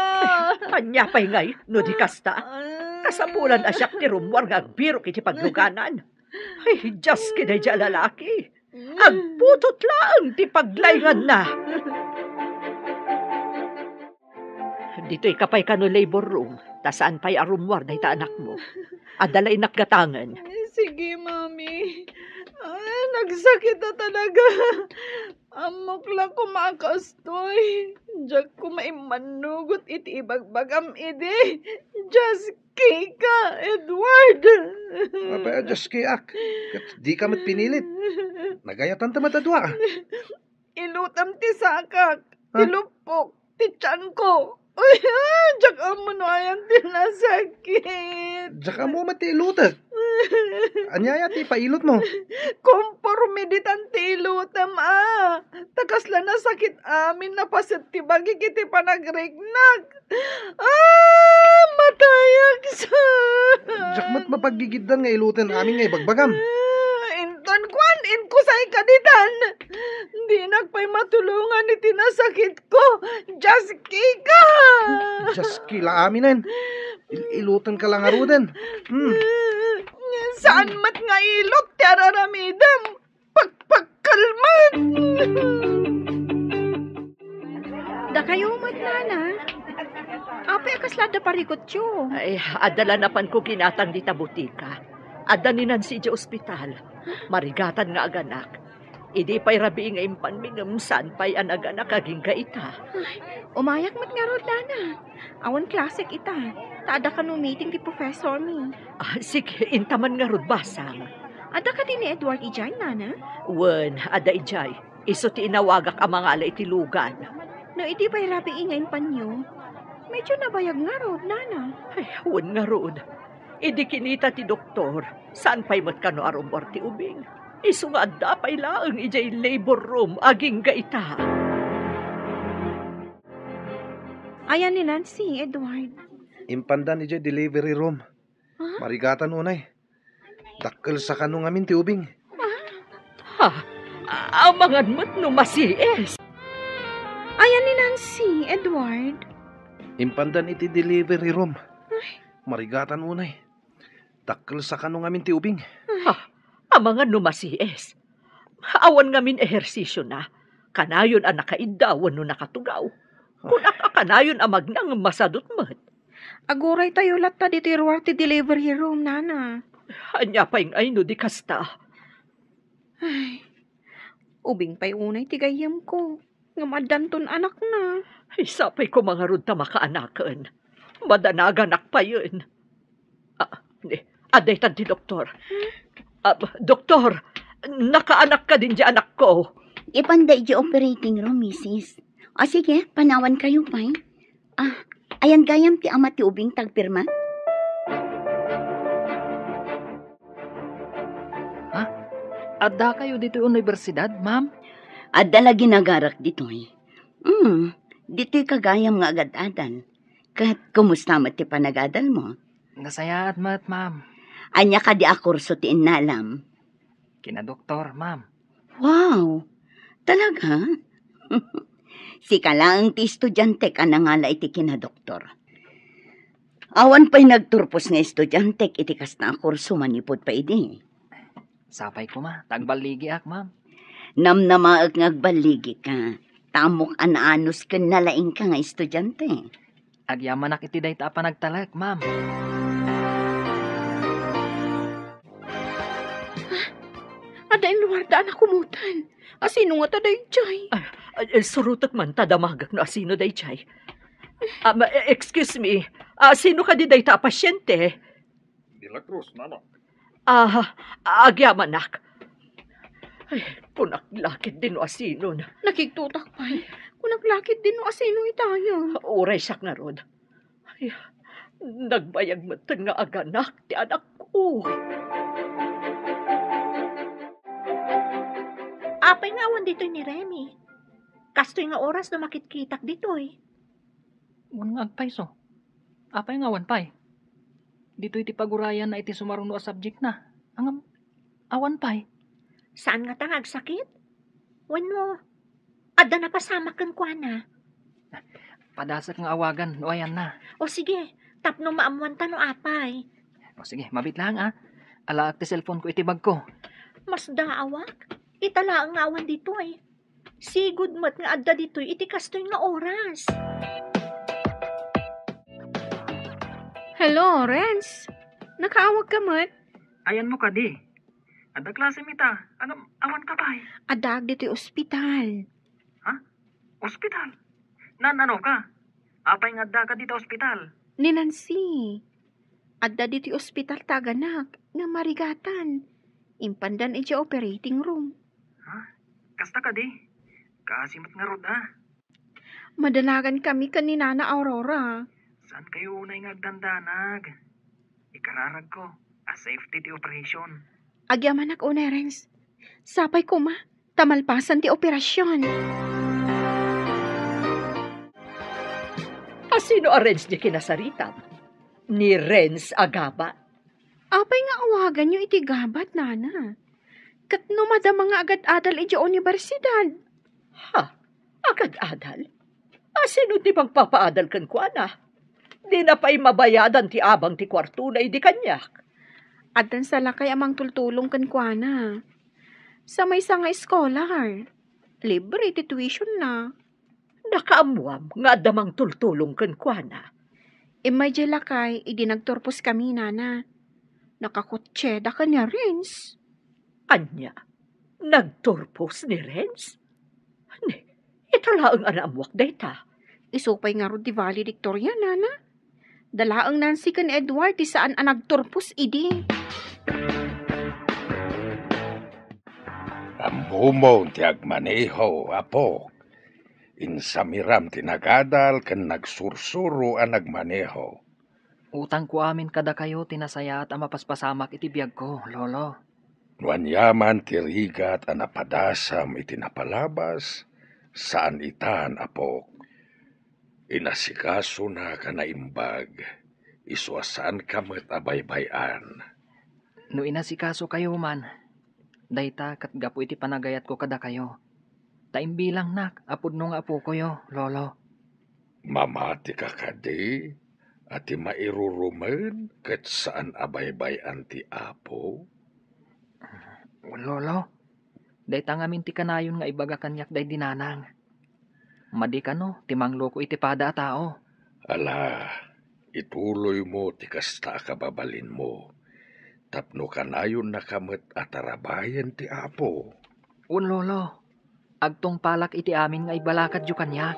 Ania pay ngay no di kasta? Ah. Kasapulan a siak ti rummuar nga agbirok iti pagluganan. Ay, diaske daydiay a lalaki. Agputot laeng ti paglainganna. Ditoyka pay kano labor room, ta saan pay a rummuar dayta anakmo. Adda la innak gatangen. Sige, Mami. Ah, nagsakit a talaga. Ammok la koma a kastoy. Diak koma immannugot iti ibagbagam idi. Diaske ka, Edward. Apay a diaske ak? Ket dika met pinilit. Nagayatan ta met a dua. Ilutem ti sakak, ti Ha? luppok, ti tianko. Ay, diak ammo no ayan ti nasakit. Diak ammo met ti ilutek. Ania aya ti ipailotmo? Komporme ditan ti ilotem, a. Ta kasla nasakit amin a paset ti bagik iti panagriknak. Ah, matayak sa. Diak met mapaggigiddan nga iloten amin nga ibagbagam. Ah, inton kuan, inkusay ka ditan. Dinak pay matulongan iti nasakit ko. Diaske ka. Diaske la aminen. Il-iloten ka la ngaruden. Hmm. Saan met nga ilot ti araramidem. Pakpakkel met. Dakayo met, nana. Apay a kasla adda parikutyo? Ay, adda la napanko ginatang dita botika. Adda ni Nancy idiay ospital. Marigatan nga aganak. Idi pay rabii nga impanmi ngem saan pay a naganak agingga ita. Ay, umayak met ngarud, nana. Awan klasek ita. Ta adda kano meeting ti professor mi. Ah, sige, intaman ngarud, basang. Adda kadi ni Edward idiay, nana? Wen, adda idiay. Isu ti inawagak a mangala iti lugan. No idi pay rabii nga impanyo, medyo nabayag ngarud, nana. Ay, wen ngarud. Idi kinita ti doktor, saan pay met kano a rummuar ti ubing. Isu nga adda pay laeng idiay labor room agingga ita. Ayan ni Nancy, Edward. Impandan idiay delivery room. Ha? Marigatan unay. Dakkel sa kano ngamin ti ubing. Ha? Amangan met no masies. Ayan ni Nancy, Edward. Impandan iti delivery room. Ay, Marigatan unay. Dakkel sa kano ngamin ti ubing. Ha? Amangan no masies. Awan ngamin ehersisiona. Kanayon a nakaidda wenno nakatugaw. Kunak a kanayon a magna ngem masadut met. Aguray tayo latta ditoy ruar ti delivery room, nana. Ania pay ngay no di kasta? Ay, ubing pay unay ti gayyemko. Ngem addanton anakna. Ay, sapay koma ngarud ta makaanaken. Madanaganak payen. Ah, ni, adda itan ti doktor. Ah, doktor, nakaanak kadin di anakko. Ipanda iti operating room, misis. O sige, panawan kayo pay. Ah, ayan gayam ti ama ti ubing tagpirma? Ha? Adda kayo ditoy universidad, ma'am? Adda la ginagarak ditoy. Hmm, ditoy ka gayam nga agad-adal. Ket kumusta met ti panagadal mo? Nasayaat met, ma'am. Ania kadi a kurso ti innalam? Kina doktor, ma'am. Wow! Talaga? Sika laeng ti estudiantek a nangala iti kinadoktor. Awan pay nagturpos nga estudiantek iti kasta a kurso manipud pay idi. Sapay koma, ta agballigiak, ma'am. Namnamaek nga agballigika. Ta ammok a naanus ken nalaingka nga estudiante. Agyamanak iti dayta a panagtalek, ma'am. Adda in luarda a nakumotan. Asino ngata daydiay? Ah, ah, eh, surotek man ta damagek no asino daydiay. Ah, ma-, eh, excuse me. Ah, sino kadi dayta a pasyente? De la Cruz, nana. Ah, agyamanak. Ay, kunak la ketdi no asino. Nakigtotak pay. Kunak la ketdi no asino itayo. Uray siak ngarud. Ay, nagbayag metten nga aganak ti anakko. Apay nga awan ditoy ni Remy? Kastoy nga oras no makitkitak ditoy. Wen nga agpayso. Apay nga awan pay? Ditoy ti pagurayanna iti sumaruno a subjectna. Ngem, awan pay. Saan ngata nga agsakit? Wenno, adda napasamak kenkuana? Padasek nga awagan no ayanna. O sige, tapno maammuanta no apay. O sige, mabit laeng, a. Alaek ti cellphone ko iti bagko. Masdaawak. Ita laeng nga awan ditoy. Sigud met nga adda ditoy iti kastoy nga oras. Hello, Renz. Nakaawag ka met? Ayanmo kadi. Adda klasem ita. Ngem, awan ka pay. Addaak ditoy ospital. Ha? Ospital? Naan-ano ka? Apay nga adda ka dita ospital? Ni Nancy. Adda ditoy ospital ti aganak nga marigatan. Impandan idiay operating room. Ha? Kasta kadi? Kaasi met ngarud, a. Madanagan kami ken ni Nana Aurora. Saan kayo unay nga agdandanag? Ikararagko a safety ti operation. Agyamanak unay, Renz. Sapay koma, ta malpasan ti operasyon. Asino a Renz ti kinasaritam? Ni Renz a gabat? Apay nga awaganyo iti gabat, nana? Ket no madama nga agad-adal idiay universidad? Ha? Agad-adal? Asino ti magpapaadal kenkuana? Dina pay mabayadan ti abang ti kuartona idi kaniak. Addan sa lakay a mangtultulong kenkuana. Sa maysa nga scholar, libre ti tuition na. Nakaammuam nga adda mangtultulong kenkuana. Immay diay lakay idi nagturpos kami, nana. Nakakotseda ken ni Renz. Ania? Nagturpos ni Renz? Ni, ita laeng a naammuak dayta. Isu pay ngarud ti valedictorian, nana. Da laeng Nancy ken Edward ti saan a nagturpos idi. Ammomon ti agmaneho, apok. Insamiram ti nagadal ken nagsursuro a nagmaneho. Utangko amin kadakayo ti nasayaat a mapaspasamak iti biagko, Lolo. No aniaman ti rigat a napadasam iti napalabas, saan itan, apok. Inasikasonak a naimbag, isu a saanka met a baybay-an. No inasikasokayo man, dayta ket gapu iti panagayatko kadakayo, ta imbilangnak a pudno nga apokoyo, Lolo. Mamatika kadi? A ti mairurumen ket saan a baybay-an ti Apo? Lolo, dayta ngamin ti kanayon nga ibaga kaniak daydi nanang. Madi kano ti mangloko iti pada a tao. Ala, ituloymo ti kasta a kababalinmo, tapno kanayonnaka met a tarabayen ti Apo. Wen, Lolo, agtungpalak iti amin nga ibalakadyo kaniak.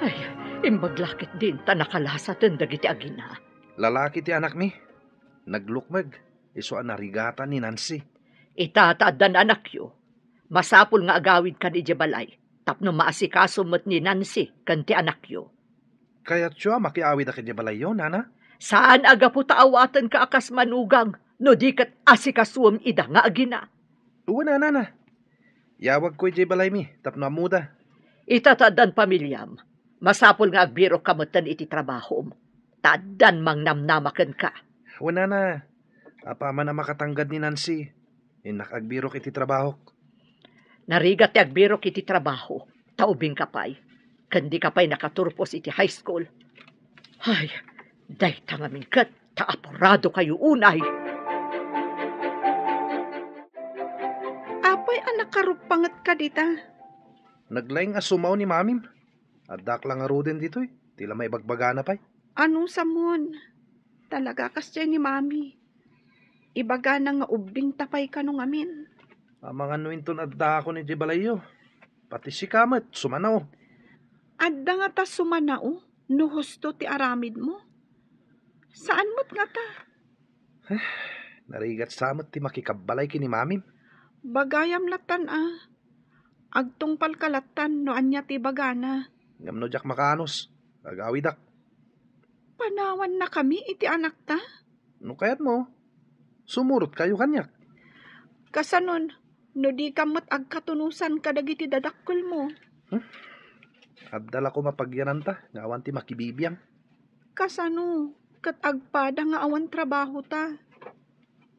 Ay, imbag la ketdin ta nakalasaten dagiti agina. Lalaki ti anakmi. Naglukmeg, isu a narigatan ni Nancy. Ita ta addan anakyo, masapul nga agawidkan idiay balay tapno maasikaso met ni Nancy ken ti anakyo. Kayatyo a makiawidak idiay balayyo, nana? Saan a gapu ta awatenka a kas manugang no di ket asikasuem ida nga agina. Wen a, nana. Yawagko idiay balaymi tapno ammoda. Ita ta addan pamiliam, masapul nga agbirokka metten iti trabahom, ta addan mangnamnama kenka. Wen, nana, apaman a makatanggad ni Nancy, innak agbirok iti trabahok. Narigat ti agbirok iti trabaho, ta ubingka pay, ken dika pay nakaturpos iti high school. Ay, dayta ngamin ket ta apuradokayo unay. Apay a nakaruppangetka dita? Naglaing a sumao ni mamim. Addak la ngaruden ditoy, ti la maibagbagana pay. Ano samon? Talaga kasdiay ni Mami. Ibagana nga ubbingta pay kano ngamin. Amangan no inton addakon idiay balayyo. Pati sika met, sumanao. Adda ngata sumanao no husto ti aramidmo? Saan met ngata? Eh, narigat sa met ti makikabbalay ken ni Mamim. Bagayam lattan a. Agtungpalka lattan no ania ti ibagana. Ngem no diak makaanus, agawidak. Panawannakami iti anakta? No kayatmo, sumurotkayo kaniak. Kasanon, no dika met agkatunosan kadagiti dadakkelmo? Hmm? Adda la koma pagyananta nga awan ti makibibiang. Kasano ket agpada nga awan trabahota?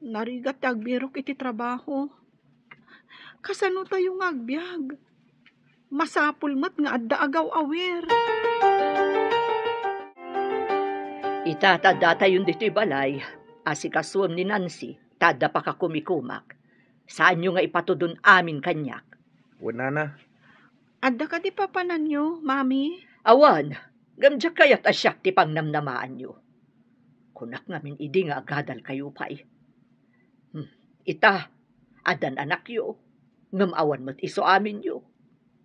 Narigat ti agbirok iti trabaho. Kasano tayo nga agbiag? Masapul met nga adda agaw-awer. Ita ta addatayon ditoy balay, asikasuem ni Nancy, ta adda pakakumikumak. Saanyo nga ipatudon amin kaniak. Wen, nana. Adda kadi papananyo, Mami? Awan, ngem diak kayat a siak ti pangnamnamaanyo. Kunak ngamin idi nga agadalkayo pay. Hmm, ita, addan anakyo, ngem awan met isu aminyo.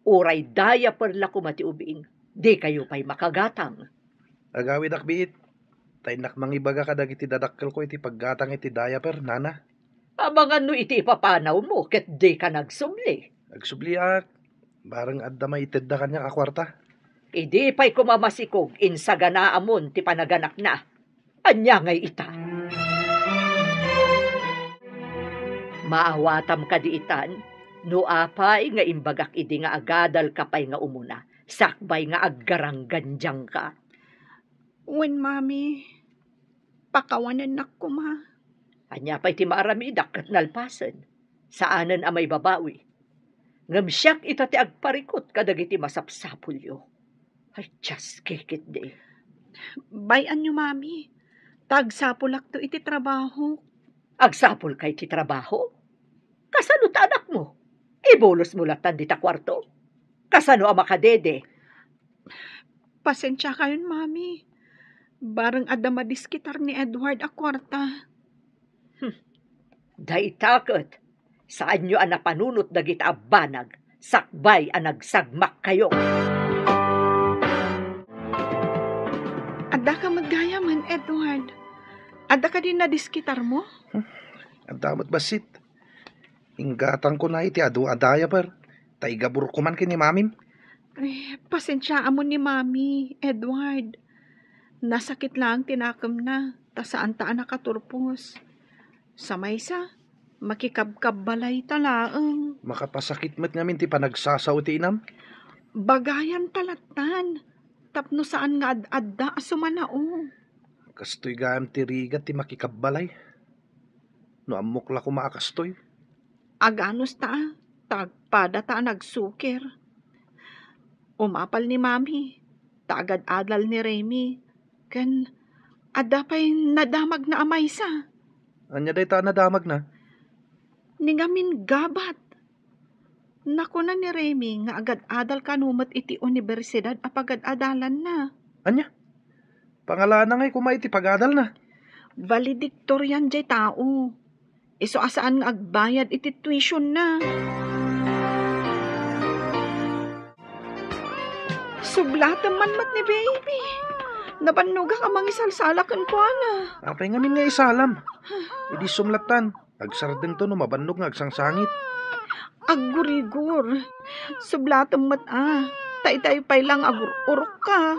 Uray diaper la koma ti ubing, dikayo pay makagatang. Agawidak biit, ta innak mangibaga kadagiti dadakkelko iti paggatang iti diaper, nana. Amangan no iti ipapanawmo ket dika nagsubli. Agsubliak, bareng adda maitedda kaniak a kuarta. Idi pay koma masikog, insaganaamon ti panaganakna. Ania ngay ita? Maawatam kadi itan, no apay nga imbagak idi nga agadalka pay nga umuna, sakbay nga aggaranggandiangka. Wen, Mami, pakawanennak koma. Ania pay ti maaramidak ket nalpasen? Saanen a maibabawi. Ngem siak ita ti agparikut kadagiti masapsapulyo. Ay, Dios, kikitdi. Bay-anyo, Mami, ta agsapulakto iti trabaho. Agsapulka iti trabaho? Kasano ta anakmo? Ibulosmo lattan dita kuarto? Kasano a makadede? Pasensiakayon, Mami. Bareng adda madiskitar ni Edward a kuarta. Hmm. Dayta ket, saanyo a napanunot dagita a banag sakbay a nagsagmakkayo. Addaka met gayamen, Edward. Adda kadi nadiskitarmo? Hmm. Adda met bassit. Inggatangko na iti adu a diaper, ta igaburko man ken ni Mamim. Eh, pasensiaamon ni Mami, Edward. Nasakit laeng ti nakemna, ta saanta a nakaturpos. Sa maysa, makikabkabbalayta laeng. Makapasakit met ngamin ti panagsasao ti inam. Bagayanta lattan, tapno saan nga ad-adda a sumanao. Kastoy gayam ti rigat ti makikabbalay. No ammok la koma a kastoy. Aganusta, ta agpadata a nagsukir. Umapal ni Mami, ta agad-adal ni Remy, ken adda pay nadamagna a maysa. Ania dayta a nadamagna? Ni ngamin gabat. Nakuna ni Remy nga agad-adal kano met iti universidad a pagad-adalanna. Ania? Pangalana ngay koma iti pagadalna? Valedictorian jay tao. Isu a saan nga agbayad iti tuition na. Sublatem man met ni baby. Nabannogak a mangisalsala kenkuana. Apay ngamin nga isalam? Idi sumlatan, agsardengto no mabannog nga agsangsangit. Aggurigor. Sublatem met a. Ta itay pay lang agur-urokka.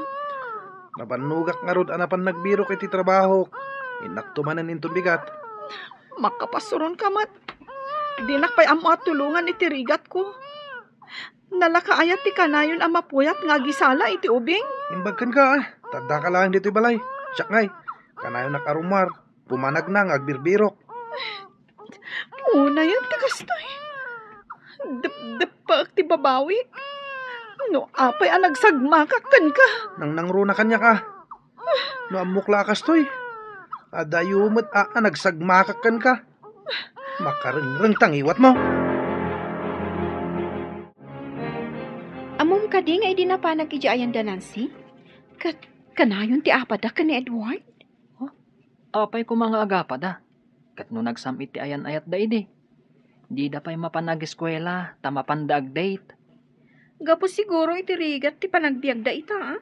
Nabannogak ngarud a napan nagbirok iti trabahok. Innakto manen inton bigat. Makapasuron ka met. Dinak pay ammo a tulongan iti rigatko. Nalaka aya ti kanayon a mapuyat nga agisala iti ubing? Imbag kenka, ah. Tadda ka laeng ditoy balay. Siak ngay, kanayon a karumar. Pumanagna nga agbirbirok. Unayen ti kastoy. Depdeppaek ti babawik. No apay a nagsagmakak kenka. Nangnangruna kaniak a. No ammok la a kastoy, adayo met a, a nagsagmakak kenka. Makarengreng ta ngiwatmo. Ammom kadi nga idi napanak idiay ayan da Nancy, ket kanayon ti apada ken ni Edward? Apay koma nga agapada? Ket no nagsam-it ti ayan-ayatda idi, dida pay mapan ageskuela ta mapanda agdate. Gapu siguro iti rigat ti panagbiagda ita, a?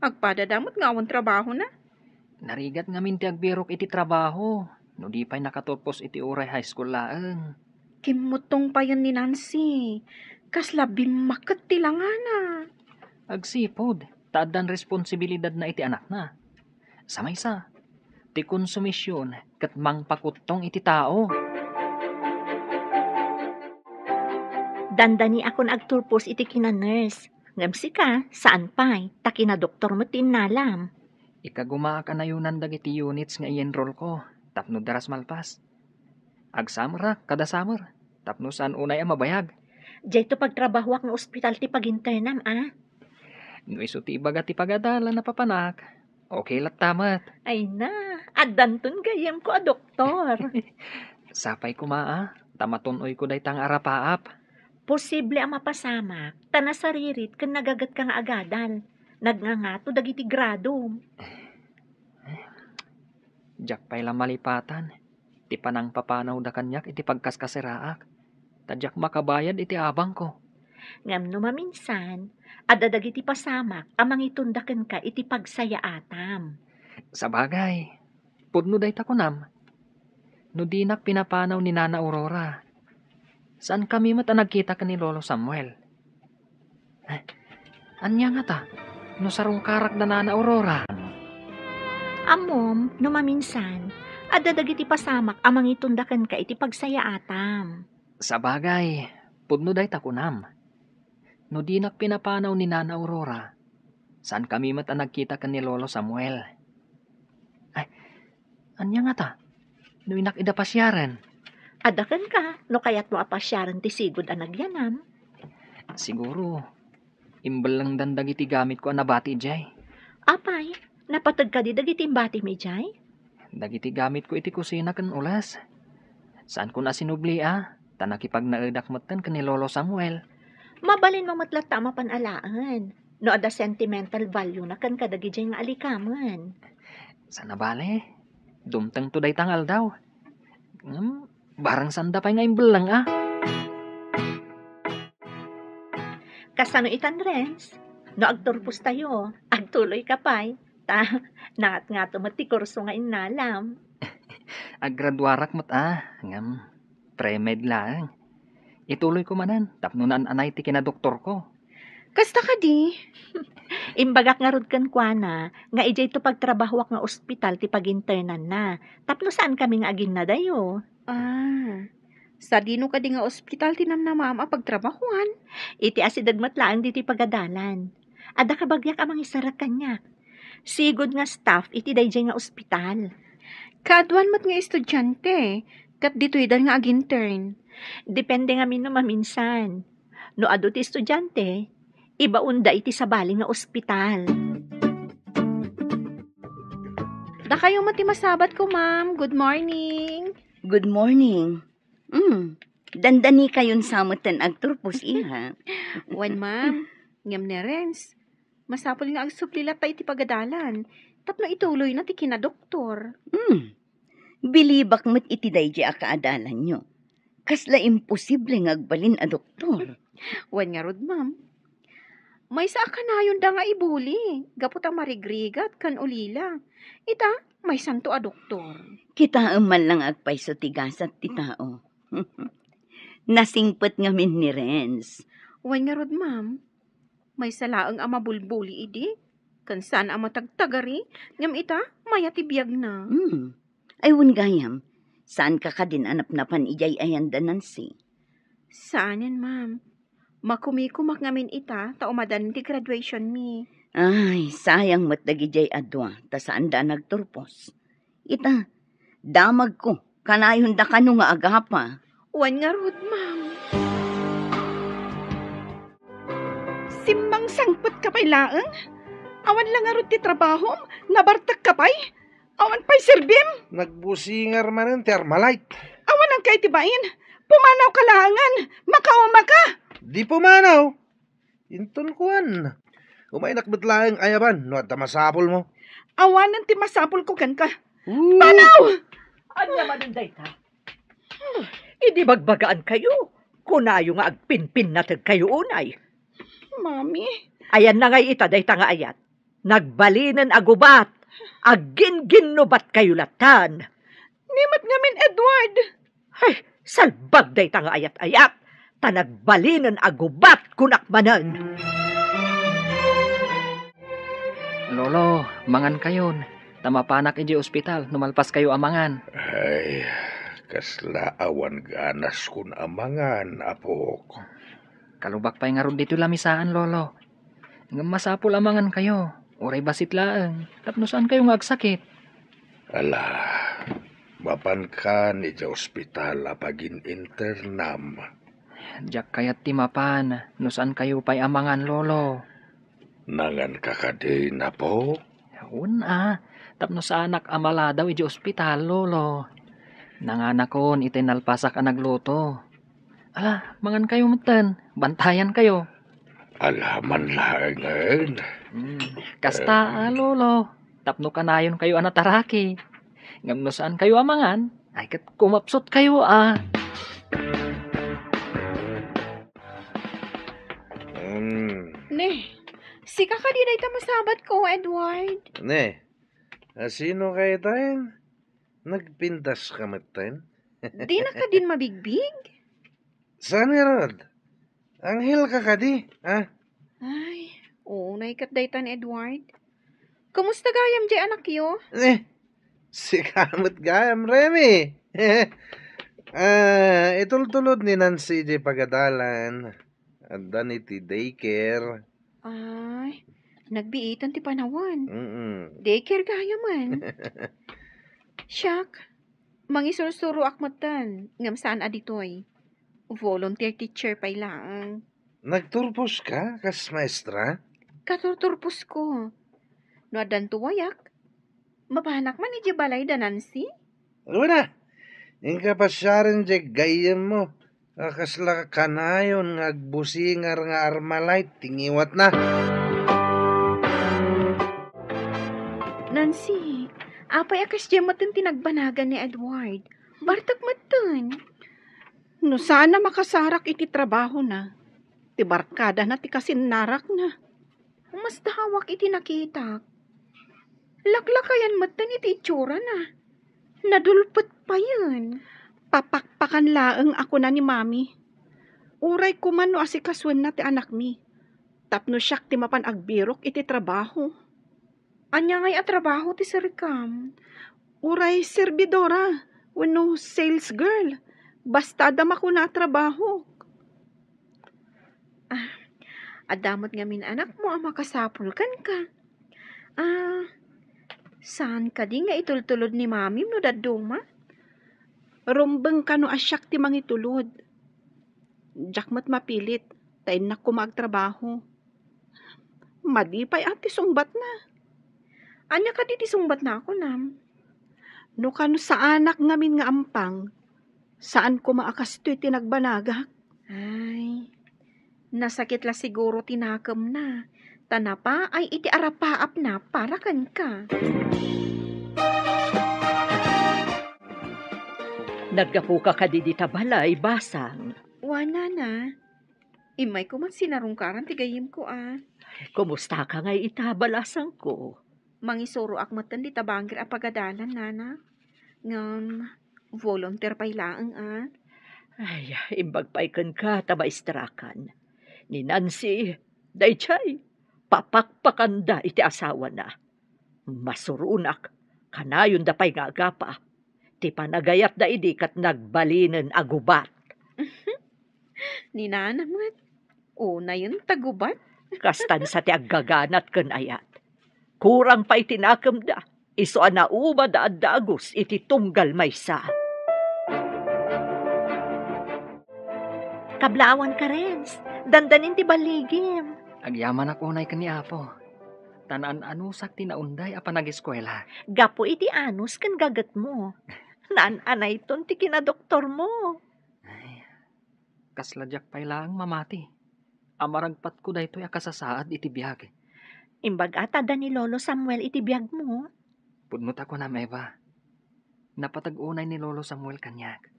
Agpadada met nga awan trabahona. Narigat ngamin ti agbirok iti trabaho, no di pay nakaturpos iti uray high school laeng. Kimmuttong payen ni Nancy. Kasla bimmaket ti langana. Agsipud, ta addan responsibilidadna iti anakna. Sa maysa, ti konsumision ket mangpakuttong iti tao. Dandaniakon agturpos iti kina-nurse. Ngem sika, saan pay, ta kina-doktor met ti innalam. Ikagumaak a nayonan dagiti units nga i-enroll ko tapno daras malpas. Agsamerak kada summer tapno saan unay a mabayag. Diayto pagtrabahoak nga ospital ti paginternam, a? No isu ti ibaga ti pagadalan a papanak, okay latta met. Ay na, addanton gayyemko a doktor. Sapay koma a, ta matun-oyko dayta nga arapaap. Posible a mapasamak, ta nasaririt ken nagagetka nga agadal. Nagngangato dagiti gradom. Diak pay la malipatan ti panangpapanawda kaniak iti pagkaskaseraak, ta diak makabayad iti abangko. Ngem no maminsan, adda dagiti pasamak a mangitonda kenka iti pagsayaatam. Sabagay, pudno dayta kunam. No dinak pinapanaw ni Nana Aurora, saankami met a nagkita ken ni Lolo Samuel. Eh, ania ngata no sarungkarak da Nana Aurora? Ammom, no maminsan, adda dagiti pasamak a mangitonda kenka iti pagsayaatam. Sabagay, pudno dayta kunam. No dinak pinapanaw ni Nana Aurora, saankami met a nagkita ken ni Lolo Samuel. Ay, ania ngata no innak ida pasiaren? Adda kenka, no kayatmo a pasiaren ti sigud a nagyanam. Siguro, imbellengdan dagiti gamitko a nabati idiay. Apay, napateg kadi dagiti imbatim idiay? Dagiti gamitko iti kusina ken ules. Saankon a sinubli a, ta nakipagnaedak metten ken ni Lolo Samuel. Mabalinmo met latta a mapan alaen, no adda sentimental value-na ken kadagidiay nga alikamen. Saan a bale, dumtengto dayta nga aldaw. Ngem, barang saanda pay nga imbelleng a. Kasano itan, Renz? No agturpostayo, agtuloyka pay. Ta, nangatngato met ti kurso nga innalam. Aggraduarak met a, ngem pre-med laeng. Ituloyko manen tapno naan-anay ti kinadoktorko. Kasta kadi? Imbagak ngarud kenkuana nga idiayto pagtrabahoak nga ospital ti paginternanna, tapno saankami nga aginnadayo. Ah, sadino kadi nga ospital ti namnamaam a pagtrabahoan? Iti asideg met laeng ditoy pagadalan. Adda kabagiak a mangisarag kaniak. Sigud nga staff iti daydiay nga ospital. Kaaduan met nga estudiante, ket ditoydan nga agintern. Depende ngamin no maminsan. No adu ti estudiante, Ibaonda iti sabali nga ospital. Dakayo met ti masabatko, ma'am. Good morning. Good morning. Mm. Dandanikayon sa metten agturpos, iha. Wen, ma'am. Ngem ni Renz, masapul nga agsubli latta iti pagadalan tapno ituloyna ti kinadoktor. Mm. Bilibak met iti daydi a kaadalanyo. Kasla imposible nga agbalin a doktor. Wen ngarud, ma'am. Maysa a kanayonda nga ibuli gapu ta marigrigat ken ulila. Ita, maysanto a doktor. Kitaem man lang agpayso ti gasat ti tao. Nasingpet ngamin ni Renz. Wen ngarud, ma'am. Maysa laeng a mabulbuli idi, ken saan a matagtagari, ngem ita, maya ti biagna. Hmm. Ay, wen gayam, saanka kadin a napnapan idiay ayanda, Nancy? Saanen, ma'am. Makumikumak ngamin ita ta umadan ti graduation mi. Ay, sayang met dagidiay a dua, ta saanda a nagturpos. Ita, damagko, kanayonda kano nga agapa. Wen ngarud, ma'am. Simmangsangpetka pay laeng? Awan la ngarud ti trabahom? Nabartekka pay? Awan pay serbim? Nagbusingar manen ti Armalite. Awan angka iti bain. Pumanawka laengen. Makaumaka. Di pumanaw. Inton kuan. Umaynak met laeng ayaban no adda masapulmo. Awanen ti masapulko kenka. Ooh. Panaw! Ania manen dayta? Idi bagbagaankayo, kunayo nga agpinpinnategkayo unay. Mami. Ayanna ngay ita dayta nga ayat? Nagbalinen a gubat, agginginnubatkayo lattan. Ni met ngamin, Edward. Ay, salbag dayta nga ayat-ayat, ta nagbalinen a gubat kunak manen. Lolo, mangankayon, ta mapanak idiay ospital no malpaskayo a mangan. Ay, kasla awan ganaskon a mangan, apok. Kalubak pay ngarud ditoy lamisaan, Lolo. Ngem masapul a mangankayo, uray bassit laeng, tapno saankayo nga agsakit. Ala, mapankan idiay ospital a pagin-internam. Diak kayat ti mapan no saankayo pay a mangan, Lolo. Nanganka kadi, apo? Wen a, tapno saanak a maladaw idiay ospital, Lolo. Nanganakon itay nalpasak a nagluto. Ala, mangankayo metten, bantayankayo. Ala man laengen. Hmm, kasta, a, Lolo, tapno kanayonkayo a nataraki. Ngem no saankayo a mangan, ay ket kumapsutkayo a. Hmm. Ne, sika kadi dayta masabatko, Edward? Ne, asino kaytaen? Nagpintaska metten? Dina kadin mabigbig? Saan ngarud? Anghelka kadi, ha? Ay, unay ket daytan, Edward. Kumusta gayam diay anakyo? Eh, sika met gayam, Remy. Ah, itultulod ni Nancy diay pagadalan. Adda ni ti daycare. Ay, nagbiitan ti panawen. Mm-mm. Daycare gayam man. Siak, mangisursuroak metten, ngem saan a ditoy. Volunteer teacher pay laeng. Nagturposka kas maestra? Katurturposko. No addanto wayak, mapanak man idiay balay da Nancy? Wen a, inka pasiaren diay gayyemmo. A, kasla kanayon nga agbusingar nga Armalite ti ngiwatna. Nancy, apay a kasdiay metten ti nagbanagan ni Edward? Bartek metten. No saan a makasarak iti trabahona, ti barkadana ti kasinnarakna. Masdawak iti nakitak. Laklakayan metten iti itsurana. Nadulpet payen. Papakpakan laeng a kuna ni Mami. Uray koma no asikasuenna ti anakmi, tapno siak ti mapan agbirok iti trabaho. Ania ngay a trabaho ti sirikam? Uray serbidora wenno sales girl. Basta adda makuna a trabaho. Ah, adda met ngamin anakmo a makasapul kenka. Ah, saan kadi nga itultulod ni Mamim no dadduma? Rumbeng kano a siak ti mangitulod. Diak met mapilit, ta innak koma agtrabaho. Madi pay a ti sungbatna. Ania kadi ti sungbatna a kunam? No kano saanak ngamin nga ampang, saan koma a kastoy ti nagbanagak. Ay, nasakit la siguro ti nakemna, ta napaay iti arapaapna para kenka. Naggapuka kadi dita balay, Basang? Wa, Nana. Immayko man sinarungkaran ti gayyemko a. Kumustaka ngay ita, balasangko? Mangisuroak metten dita bangir a pagadalan, Nana. Ngem, volunteer pay laeng a. Ay, imbag pay kenka ta maestrakan. Ni Nancy, daydiay, papakpakanda iti asawana. Masuronak, kanayonda pay nga agapa. Ti panagayatda idi ket nagbalinen a gubat. Ni Nana met, unayen ta gubat. Kastan sa ti aggaganat ken ayat. Kurang pay ti nakemda, isu a naumada a dagus iti tunggal maysa. Kablaawanka, Renz. Dandanin ti balligim. Agyamanak unay ken ni Apo. Ta naan-anusak ti naunday a panageskuela. Gapu iti anus ken gagetmo. Naan-anayton ti kinadoktormo. Ay, kasla diak pay laeng mamati. A maragpatko daytoy a kasasaad iti biag. Imbag-at adda ni Lolo Samuel iti biagmo. Pudno ta kunam, Eva. Napateg unay ni Lolo Samuel kaniak.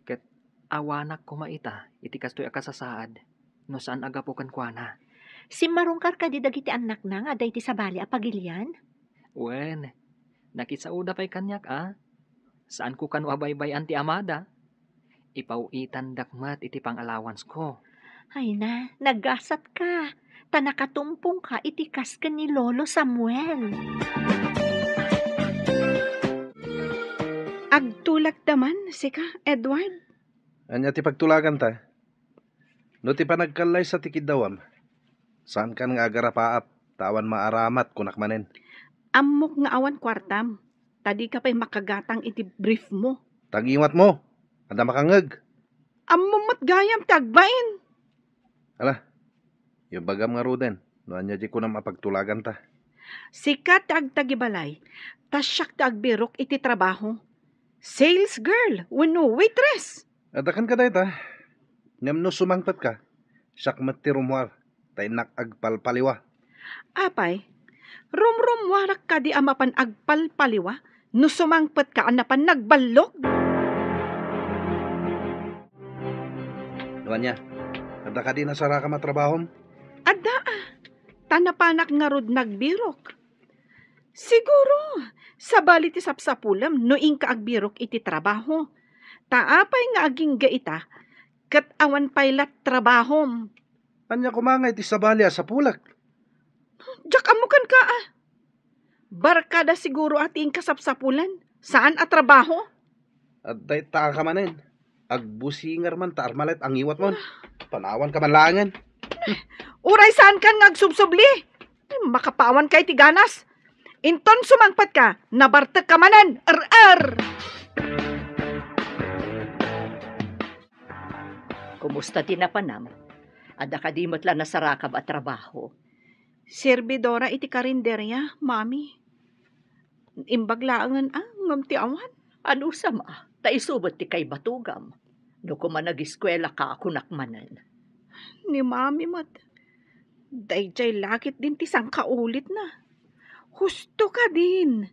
Ket awanak koma ita iti kastoy a kasasaad no saan a gapu kenkuana. Simmarungkar kadi dagiti annakna nga adda iti sabali a pagilian? Wen, nakisaoda pay kaniak a. Saanko kano a baybay-an ti amada. Ipaw-itandak met iti pang-allowancesko. Ay na, nagasatka, ta nakatumpongka iti kas ken ni Lolo Samuel. Agtulagda man, sika, Edward? Ania ti pagtulaganta? No ti panagkallaysa ti kiddawam, saankan nga agarapaap, ta awan maaramat, kunak manen. Ammok nga awan kuartam, ta dika pay makagatang iti briefmo. Tangiwatmo, adda makangngeg. Ammom met gayam ti agbain. Ala, ibagam ngaruden, no ania di kunam a pagtulaganta. Sika ti agtagibalay, ta siak ti agbirok iti trabaho. Sales girl wenno waitress. Adda kenka dayta, ngem no sumangpetka, siak met ti rummuar, ta innak agpalpaliwa. Apay, rumrummuarak kadi a mapan agpalpaliwa no sumangpetka a napan nagballog? No ania, adda kadi nasarakam a trabahom? Adda a, ta napanak ngarud nagbirok. Siguro, sabali ti sapsapulem no inka agbirok iti trabaho. Ta apay nga agingga ita, ket awan pay la trabahom. Ania koma nga iti sabali a sapulek? Diak ammo kenka a. Barkada siguro a ti inka sapsapulan, saan a trabaho. Adda ita ka manen. Agbusinger man ta armalet angiwatmon. Panawanka man laengen. Uray saankan nga agsubsubli. Ay, makapawan ka iti ganas. Inton sumangpet ka, nabartek ka manen. Er-er! Kumusta ti napanam? Adda kadi met la nasarakam a trabaho? Serbidora iti karinderia, Mami. Imbag laengen a, ngem ti awan. Anusam a, ta isu met ti kaibatugam. No koma nagiskuela ka, kunak manen. Ni Mami met, daydiay lakit din ti sangkaulitna. Husto kadin.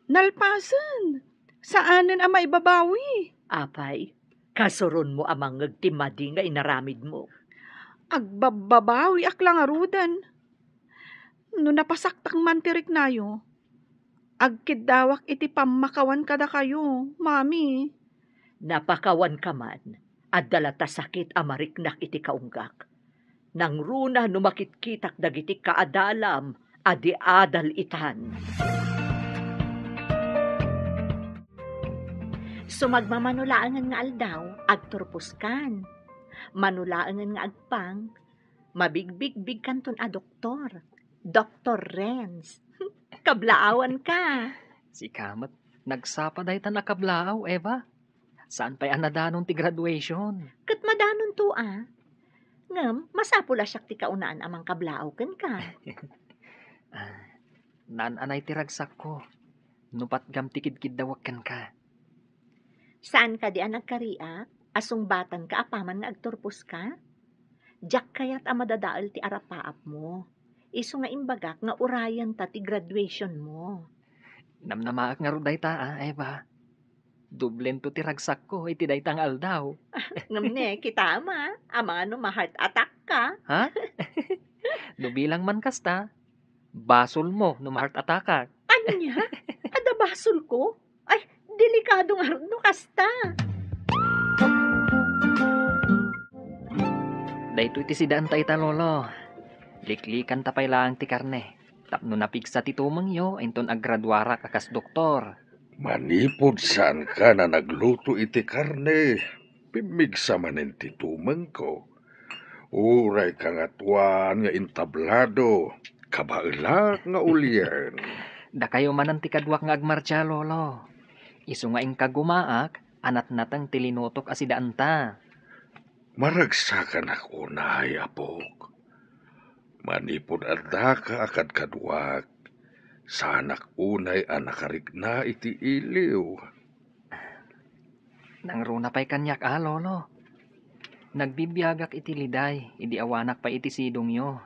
Nalpasen. Saanen a maibabawi. Apay, kasuronmo a mangngeg ti madi nga inaramidmo. Agbabbabawiak la ngaruden. No napasaktak man ti riknayo, agkiddawak iti pammakawan kadakayo, Mami. Napakawanka man, adda la ta sakit a mariknak iti kaunggak. Nangruna no makitkitak dagiti kaadalam a di adal itan. Sumagmamano laengen nga aldaw, agturposkan. Mano laengen nga agpang, mabigbigbigkanton a doktor. Doktor Renz. Kablaawanka. Sika met, nagsapa daytan a kablaaw, Eva. Saan pay a nadanon ti graduation? Ket madanonto a. Ngem, masapul a siak ti kaunaan a mangkablaaw kenka. Naan-anay ti ragsakko, no patgam ti kidkiddawak kenka. Saan kadi a nagkariak a sungbatanka apaman nga agturposka? Diak kayat a madadael ti arapaapmo. Isu nga imbagak nga urayenta ti graduationmo. Namnamaak ngarud dayta, a, Eva. Doblento ti ragsakko iti dayta nga aldaw. Ngem ne, kitam, a, amangan no ma-heart attack ka. Ha? No bilang man kasta, basolmo no ma-heart attackak. Ania? Adda basolko? Ay, delikado ngarud no kasta. Daytoy ti sidaanta ita, Lolo. Liklikanta pay laeng ti karne tapno napigsa ti tumengyo inton aggraduarak a kas doktor. Manipud saanka a nagluto iti karne, pimmigsa manen ti tumengko. Uray kangatoan nga intablado, kabaelak nga ulien. Dakayo manen ti kaduak nga agmartsa, Lolo. Isu nga inka gumaak a natnateng ti linutok a sidaanta. Maragsakanak unay, apok. Manipud addaka a kadkaduak, saanak unay a nakarikna iti iliw. Nangruna pay kaniak a, Lolo. Nagbibiagak iti liday idi awanak pay iti sidongyo.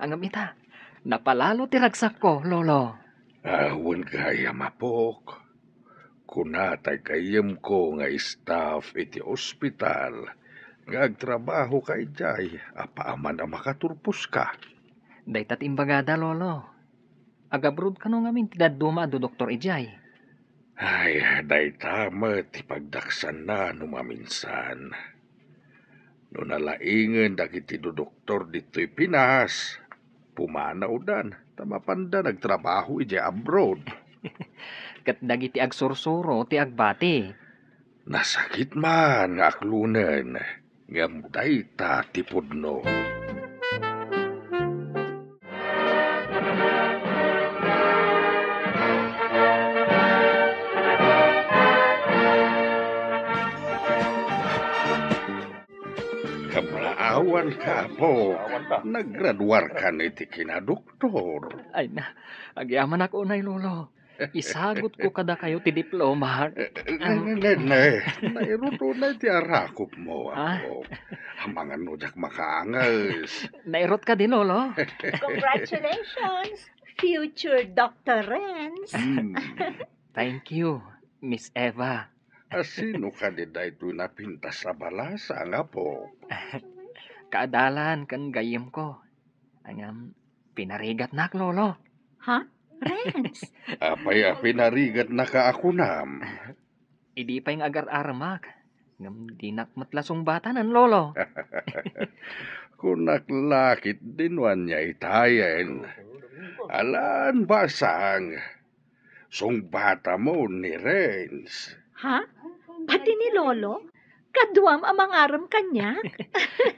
Ngem ita, napalalo ti ragsakko, Lolo. Awan gayam, apok. Kuna tay gayyemko nga staff iti ospital nga agtrabahoka idiay apaman a makaturposka. Dayta ti imbagada, Lolo. Agabroad kano ngamin ti dadduma a dodoktor idiay? Ay, dayta met ti pagdaksanna no maminsan. No nalaingen dagiti dodoktor ditoy Pinas, pumanawdan ta mapanda nagtrabaho idiay abroad. Ket dagiti agsursuro ti agbati. Nasakit man nga aklonen, ngem dayta ti pudno. Kablaawanka, apo. Naggraduarkan iti kinadoktor. Ay na, agyamanak unay, Lolo. Isagutko kadakayo ti diploma. Eh, eh, ne, ne, ne, ne. Nairut unay ti arakopmo, ah, apo. Amangan no diak makaanges. Nairut kadi, Lolo? Congratulations, future Doctor Renz. Hmm. Thank you, Miss Eva. A, sino kadi daytoy napintas a balasang, apo? Kaadalan ken gayyemko. Ngem, pinarigatnak, Lolo. Ha? Renz? Apay a pinarigatnaka a kunam? Idi pay nga agar-aramak, ngem dinak met la sungbatanen, Lolo. Kunak la ketdi no ania itayen. Alan, basang. Sungbatamon ni Renz. Ha? Pati ni Lolo? Kaduam a mangarem kaniak?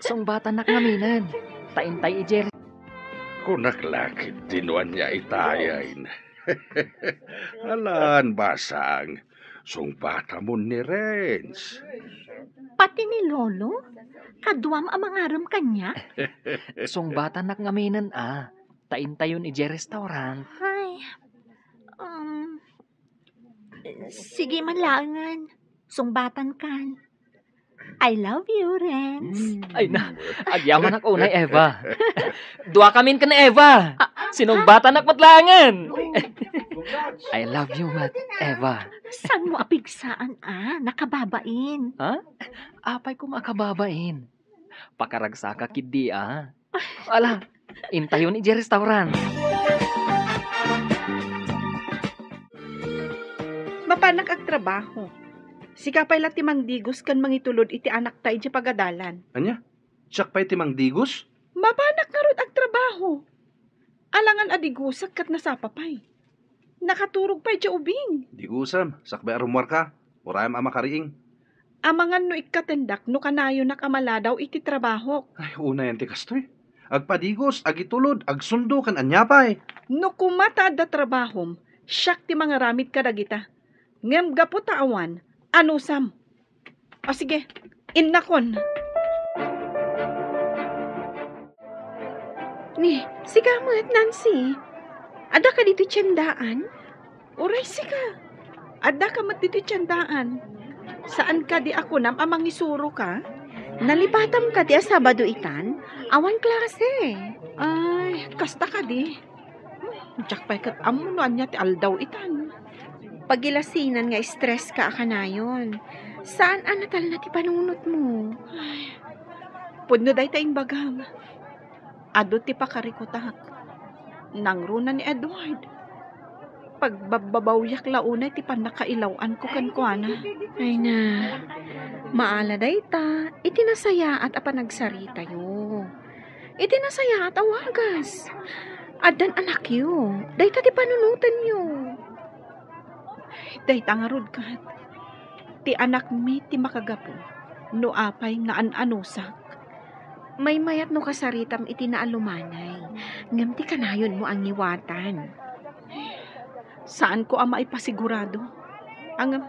Sungbatannak ngaminen. Ta intay idiay. Kunak la ketdi no ania itayen. Alan, basang. Sungbatamon ni Renz. Pati ni Lolo? Kaduam a mangarem kaniak? Sungbatannak ngaminen, a. Ta intayon idiay restaurant. Ay, um, sige man laengen. Sungbatankan. I love you, Renz. Ay na, agyamanak unay, Eva. Duakamin ken Eva. Ah, ah, sinungbatannak met laengen. I love you met, Eva. Saanmo a pigsaan, a? Nakababain. Ha? Apay koma a kababain? Pakaragsaka ketdi, a. Ala, intayon idiay restaurant. Mapanak agtrabaho. Sika pay la ti mangdigos ken mangitulod iti anakta idiay pagadalan. Ania? Siak pay ti mangdigos? Mapanak ngarud agtrabaho. Alangan a digosek ket nasapa pay. Nakaturog pay diay ubing. Digosem, sakbay a rummuarka. Urayem a makariing. Amangan no ikkatendak no kanayonak a maladaw iti trabahok. Ay, unayen ti kastoy. Agpadigos, agitulod, agsundo, ken ania pay? No koma ta adda trabahom, siak ti mangaramid kadagita. Ngem gapu ta awan, anusam? O sige, innakon. Ni, sika met, Nancy. Adda ka ditoy tiendaan? Uray sika. Adda ka met ditoy tiendaan. Saan kadi a kunam a mangisuroka? Nalipatam kadi a Sabado itan? Awan klase. Ay, kasta kadi. Diak pay ket ammo no ania ti aldaw itan. Pagilasinan nga stress ka a kanayon. Saan a natalna ti panunotmo? Ay, pudno dayta imbagam. Adu ti pakarikutak. Nangruna ni Edward. Pagbabbabawiak la unay ti pannakailaw-anko kenkuana. Ay na, maala dayta iti nasayaat a panagsaritayo. Iti nasayaat a wagas. Addan anakyo. Dayta ti panunotenyo. Dayta ngarud ket, ti anakmi ti makagapu no apay nga an-anusak. Maymayat no kasaritam iti naalumanay, ngem ti kanayonmo a ngiwatan. Saanko a maipasigurado. Ngem,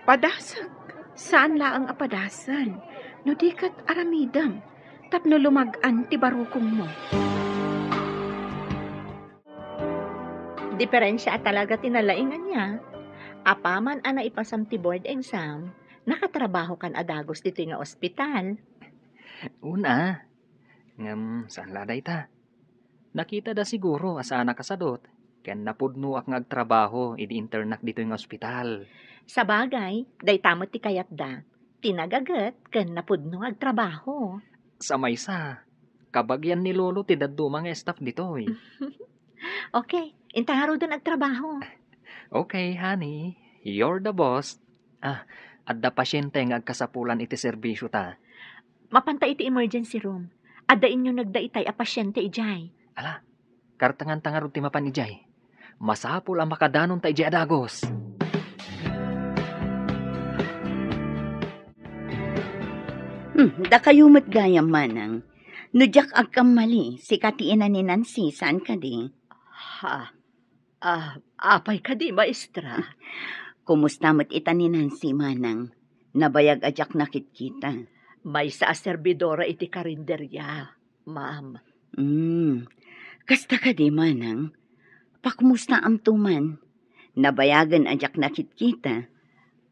padasek. Saan laeng a padasen, no di ket aramidem, tapno lumag-an ti barukongmo. Diferensia a talaga ti nalaing ania. Apaman a naipasam ti board exam, nakatrabahokan a dagus ditoy nga ospital. Una, ngem saan la dayta. Nakitada siguro a saan a kasadut, ken napudnoak nga agtrabaho idi internak ditoy nga ospital. Sabagay, dayta met ti kayatda. Ti nagaget ken napudno nga agtrabaho. Sa maysa, kabagian ni Lolo ti dadduma nga staff ditoy. Okay, inta ngaruden agtrabaho. Okay, honey. You're the boss. Ah, adda pasyente nga agkasapulan iti serbisyo ta. Mapanta iti emergency room. Adda inyunegda itay a pasyente idiay. Ala, kartenganta ngarud ti mapan idiay. Masapul a makadanonta idiay a dagus. Hmm, dakayo met gayam, manang. No diak agkammali, sika ti ina ni Nancy, saan kadi? Ha? Ah, apay kadi, maestra? Kumusta met ita ni Nancy, manang? Nabayag a diak nakitkita. Maysa a serbidora iti karinderia, ma'am. Hmm. Kasta kadi, manang? Pakumustaamto man? Nabayagen a diak nakitkita.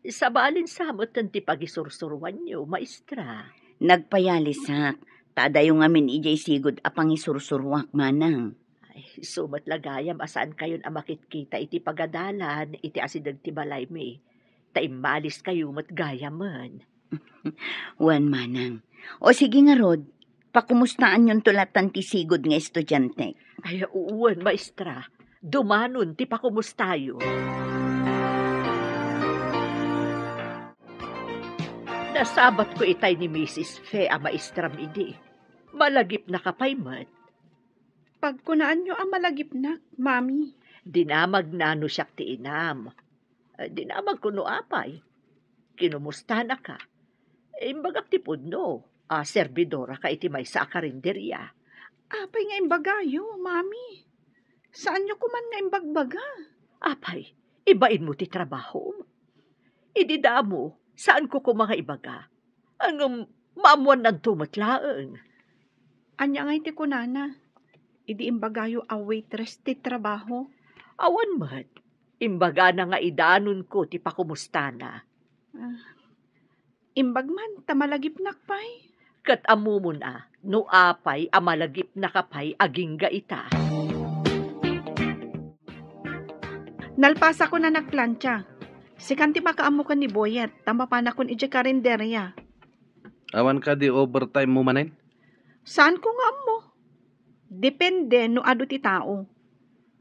Sabali sa metten ti pagisursuruanyo, maestra. Nagpayalisak, ta adayo ngamin idiay sigud a pangisursuruak, manang. Ay, isu met la gayam a saankayon a makitkita iti pagadalan iti asideg ti balaymi, ta immaliskayo met gayamen. Wen, manang. O sige ngarud, pakumustaanyonto latan ti sigud nga estudiantek. Ay, wen, maestra. Dumanon ti pakumustayo. Nasabatko itay ni Misis Fe a maestram idi. Malagipnaka pay met. Pagkunaanyo a malagipnak, Mami. Dinamagna no siak ti inam. Eh, dinamagko no apay. Kinumustanaka. Imbagak ti pudno a serbidoraka iti maysa a karinderia. Apay nga imbagayo, Mami? Saanyo koman nga imbagbaga? Apay, ibainmo ti trabahom. Idi damo, saanko koma nga ibaga. Ngem maammuannanto met laeng. Ania ngay ti kunana? Idi imbagayo a waitress ti trabaho? Awan met. Imbagana nga idanonko ti pakumustana. Ah, imbag man ta malagipnak pay. Ket ammomon a no apay a malagipnaka pay agingga ita. Nalpasakon a nagplancha. Sikan ti makaammo ken ni Boyet, ta mapanakon idiay karinderia. Awan kadi overtime mo manen? Saanko nga ammo. Depende no adu ti tao.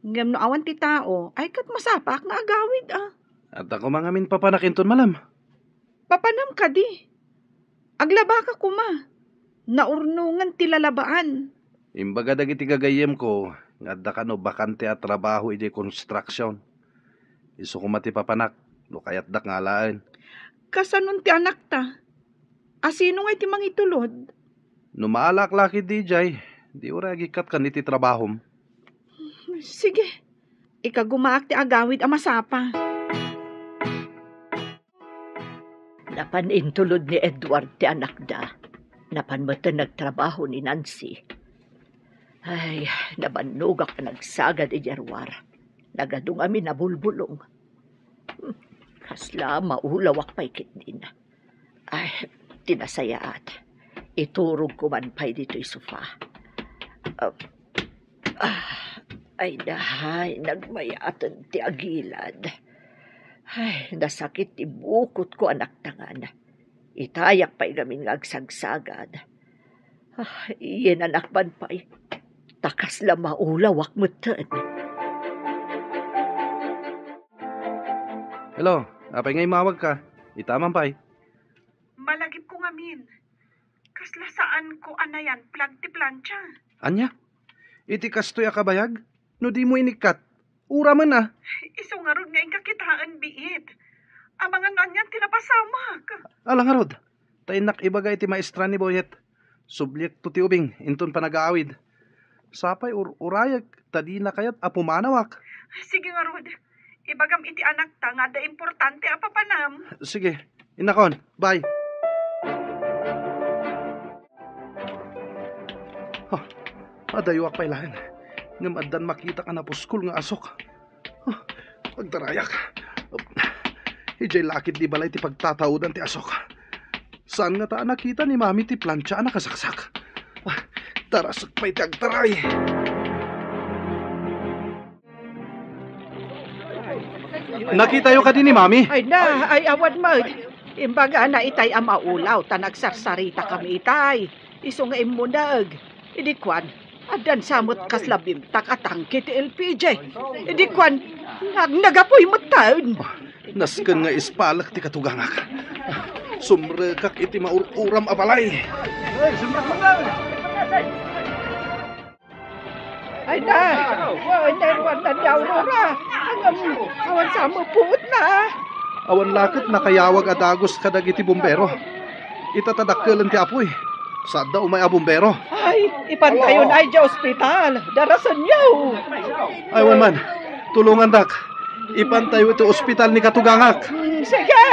Ngem no awan ti tao, ay ket masapaak nga agawid a. Adda koma ngamin papanak inton malam. Papanam kadi. Aglabaka koma. Naurnongan ti lalabaan. Imbaga dagiti gagayyemko nga adda kano bakante a trabaho idiay construction. Isu koma ti papanak no kayatdak nga alaen. Kasanon ti anakta? A sino ngay ti mangitulod? No maalak la ketdi idiay, di uray agikkat kan iti trabahom. Sige. Ikagumaak ti agawid a masapa. Napan intulod ni Edward ti anakda. Napan metten nagtrabaho ni Nancy. Ay, nabannogak a nagsagad idiay ruar. Nagadu ngamin a bulbulong. Hmm, kasla maulawak pay ketdin. Ay, ti nasayaat, iturogko man pay ditoy sofa. Ah, ah, ay, dahay, nagmayaten ti agilad. Ay, nasakit ti bukotko a nagtangan. Itayak pay ngamin nga agsagsagad. Ah, yenanak man pay. Ta kasla maulawak metten. Hello, apay nga immawagka? Ita man pay. Malagipko ngamin. Kasla saanko a nayan-plag ti plancha. Ania? Iti kastoy a kabayag? No dimo inikkat, uramen a. Isu ngarud nga inka kitaen, biit. Amangan no anian ti napasamak. Ala ngarud, ta innak ibaga iti maestra ni Boyet. Subliekto ti ubing inton panagaawid. Sapay ur-urayek ta dina kayat a pumanawak. Sige ngarud, ibagam iti anakta nga adda importante a papanam. Sige, innakon. Bye. Huh, adayuak pay laeng. Ngem addan makitak a napuskol nga asok. Huh, agtarayak. Idiay lakid di balay ti pagtataudan ti asok. Saan ngata a nakita ni Mami ti plancha a nakasaksak? Ah, darasek pay ti agtaray. Nakitayo kadi ni Mami? Ay na, ay awan met. Imbagana itay a maulaw ta nagsarsaritakami itay. Isu nga immuneg. Idi kuan, addan sa met kasla bimtak a tangke ti L P G. Idi kuan, nag-, nagapuy metten. Nasken nga ispalek ti katugangak. Sumrekak iti maur-uram a balay. Ay, na! Ay, na, iruar na ni Aurora! Ngem, awan sa met puotna! Awan la ket nakayawag a dagus kadagiti bumbero. Ita ta dakkelen ti apuy. Sa adda umay a bumbero. Ay, ipantayon ay di ospital. Darasenyo! Ay, wan man. Tulongandak. Ipantayo iti ospital ni katugangak. Mm, sige!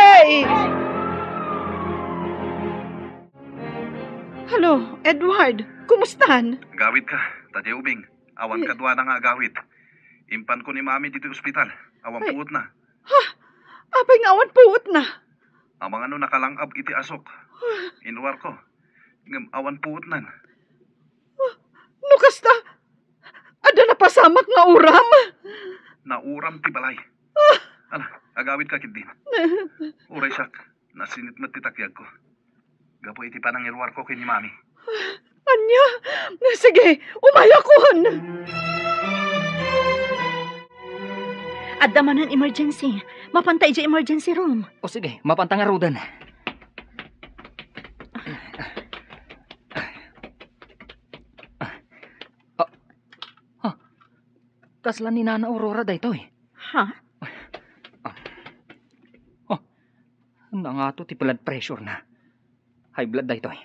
Hello, Edward. Kumustan? Agawidka, ta diay ubing. Awan kaduana nga agawid. Impanko ni Mami ditoy ospital. Awan puotna. Ha? Apay nga awan puotna? Amangan no nakalang-ab iti asok. Inruarko. Ngem awan puotnan. No kasta, adda napasamak nga uram? Nauram ti balay. Ala, agawidka ketdin. Uray siak, nasinit met ti takiagko. Gapu iti panangiruarko ken ni Mami. Ania? Sige, umayakon! Adda manen emergency. Mapanta idiay emergency room. O sige, mapanta ngaruden. Ah, ah, kasla ni Nana Aurora daytoy? Ha? Oh, nangato ti blood pressure na. High blood daytoy.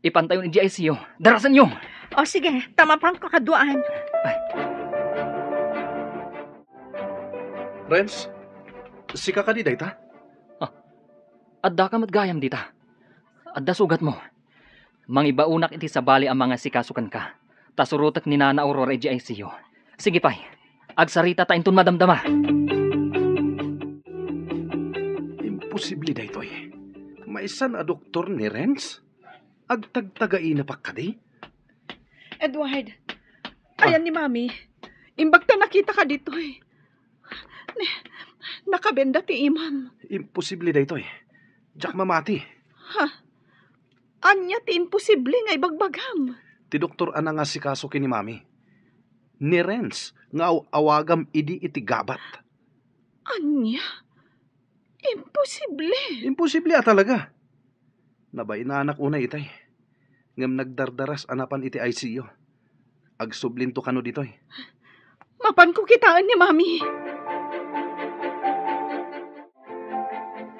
Ipantayon idiay I C U. Darasenyo! O sige, ta mapanko kaduaan. Ay. Renz, sika kadi dayta? Ah, addaka met gayam dita. Adda sugatmo. Mangibaonak iti sabali a mangasikaso kenka. Ta surotek ni Nana Aurora idiay I C U. Sige pay, agsarita ta inton madamdama. Imposible daytoy. Maysan a doktor ni Renz? Agtagtagaina pa kadi? Edward, ah, ayan ni Mami. Imbag ta nakitaka ditoy. Ne, nakabenda ti imam. Imposible daytoy. Diak mamati. Ha? Ania ti imposible nga ibagbagam? Ti doktor a nangasikaso ken ni Mami. Ni Renz nga aw-awagam idi iti gabat. Ania? Imposible. Imposible a talaga. Nabainanak unay itay. Ngem nagdardaras a napan iti I C U. Agsublinto kano ditoy. Mapanko kitaen ni Mami.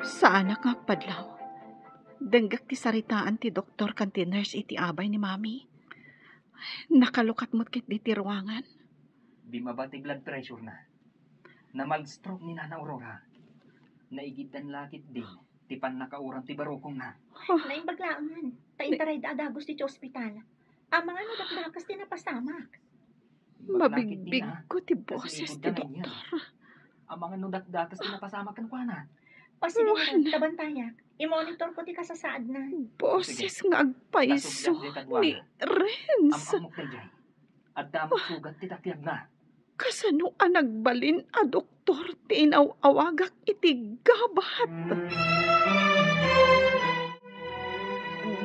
Saanak nga agpadlaw. Denggek ti saritaan ti doktor ken ti nurse iti abay ni Mami. Nakalukat met ketdi ti ruangan. Bumaba ti blood pressure na. Namild stroke ni Nana Aurora. Naigiddan la ketdin ti pannakauram ti barukongna. Naimbag laengen, ta intarayda a dagus ditoy ospital. Amangan no dakdakas ti napasamak. Mabigbigko ti boses ti doktor. Amangan no datdatas ti napasamak kenkuana. O sige, Juan, tabantayak. I-monitor ko ti kasasaadna. Boses nga agpayso ni Renz. Am-ammok daydiay. Adda met sugat ti takiagna. Kasano a nagbalin a doktor ti inaw-awagak iti gabat?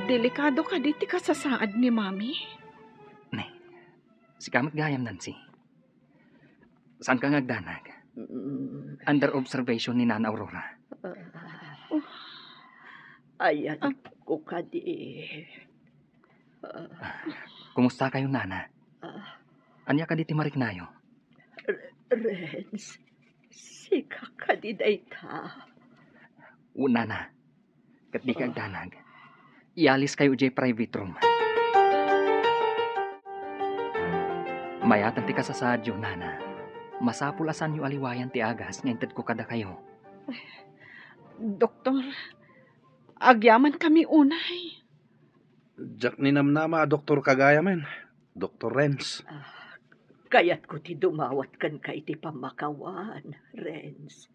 Delikado kadi ti kasasaad ni Mami? Ne, sika met gayam, Nancy. Saanka nga agdanag? Mm. Under observation ni Nana Aurora. Ah. Ayanko kadi. Ah. Kumusta kayo, Nana? Ah. Ania kadi ti mariknayo? R-, Renz, sika kadi dayta? O, Nana, ket dika agdanag. Ialiskayo idiay private room. Mayatan ti kasasaadyo, Nana. Masapul a saanyo a liwayan ti agas nga intedko kadakayo. Doktor, agyamankami unay. Diak ninamnama a doktorka gayamen, Doktor Renz. Ah, kayatko ti dumawat kenka iti pammakawan, Renz.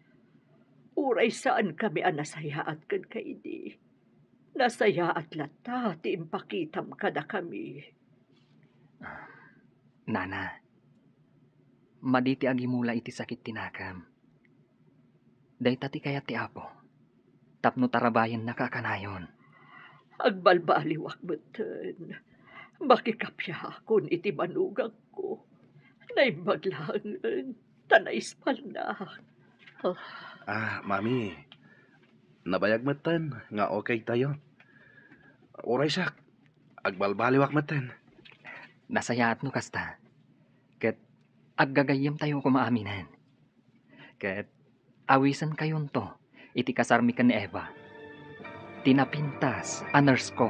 Uray saankami a nasayaat kenka idi, nasayaat latta ti impakitam kadakami. Ah, Nana, madi ti agimula iti sakit ti nakem. Dayta ti kayat ti Apo, tapno tarabayennaka a kanayon. Agbalbaliwak metten. Makikapiakon iti manugangko. Naimbag laengen ta naispalnak. Oh. Ah, Mami, nabayag metten nga okay tayo. Uray siak, agbalbaliwak metten. Nasayaat no kasta. Ket aggagayyem tayo koma aminen. Ket awisenkayonto iti kasarmi ken ni Eva, ti napintas a nurse ko.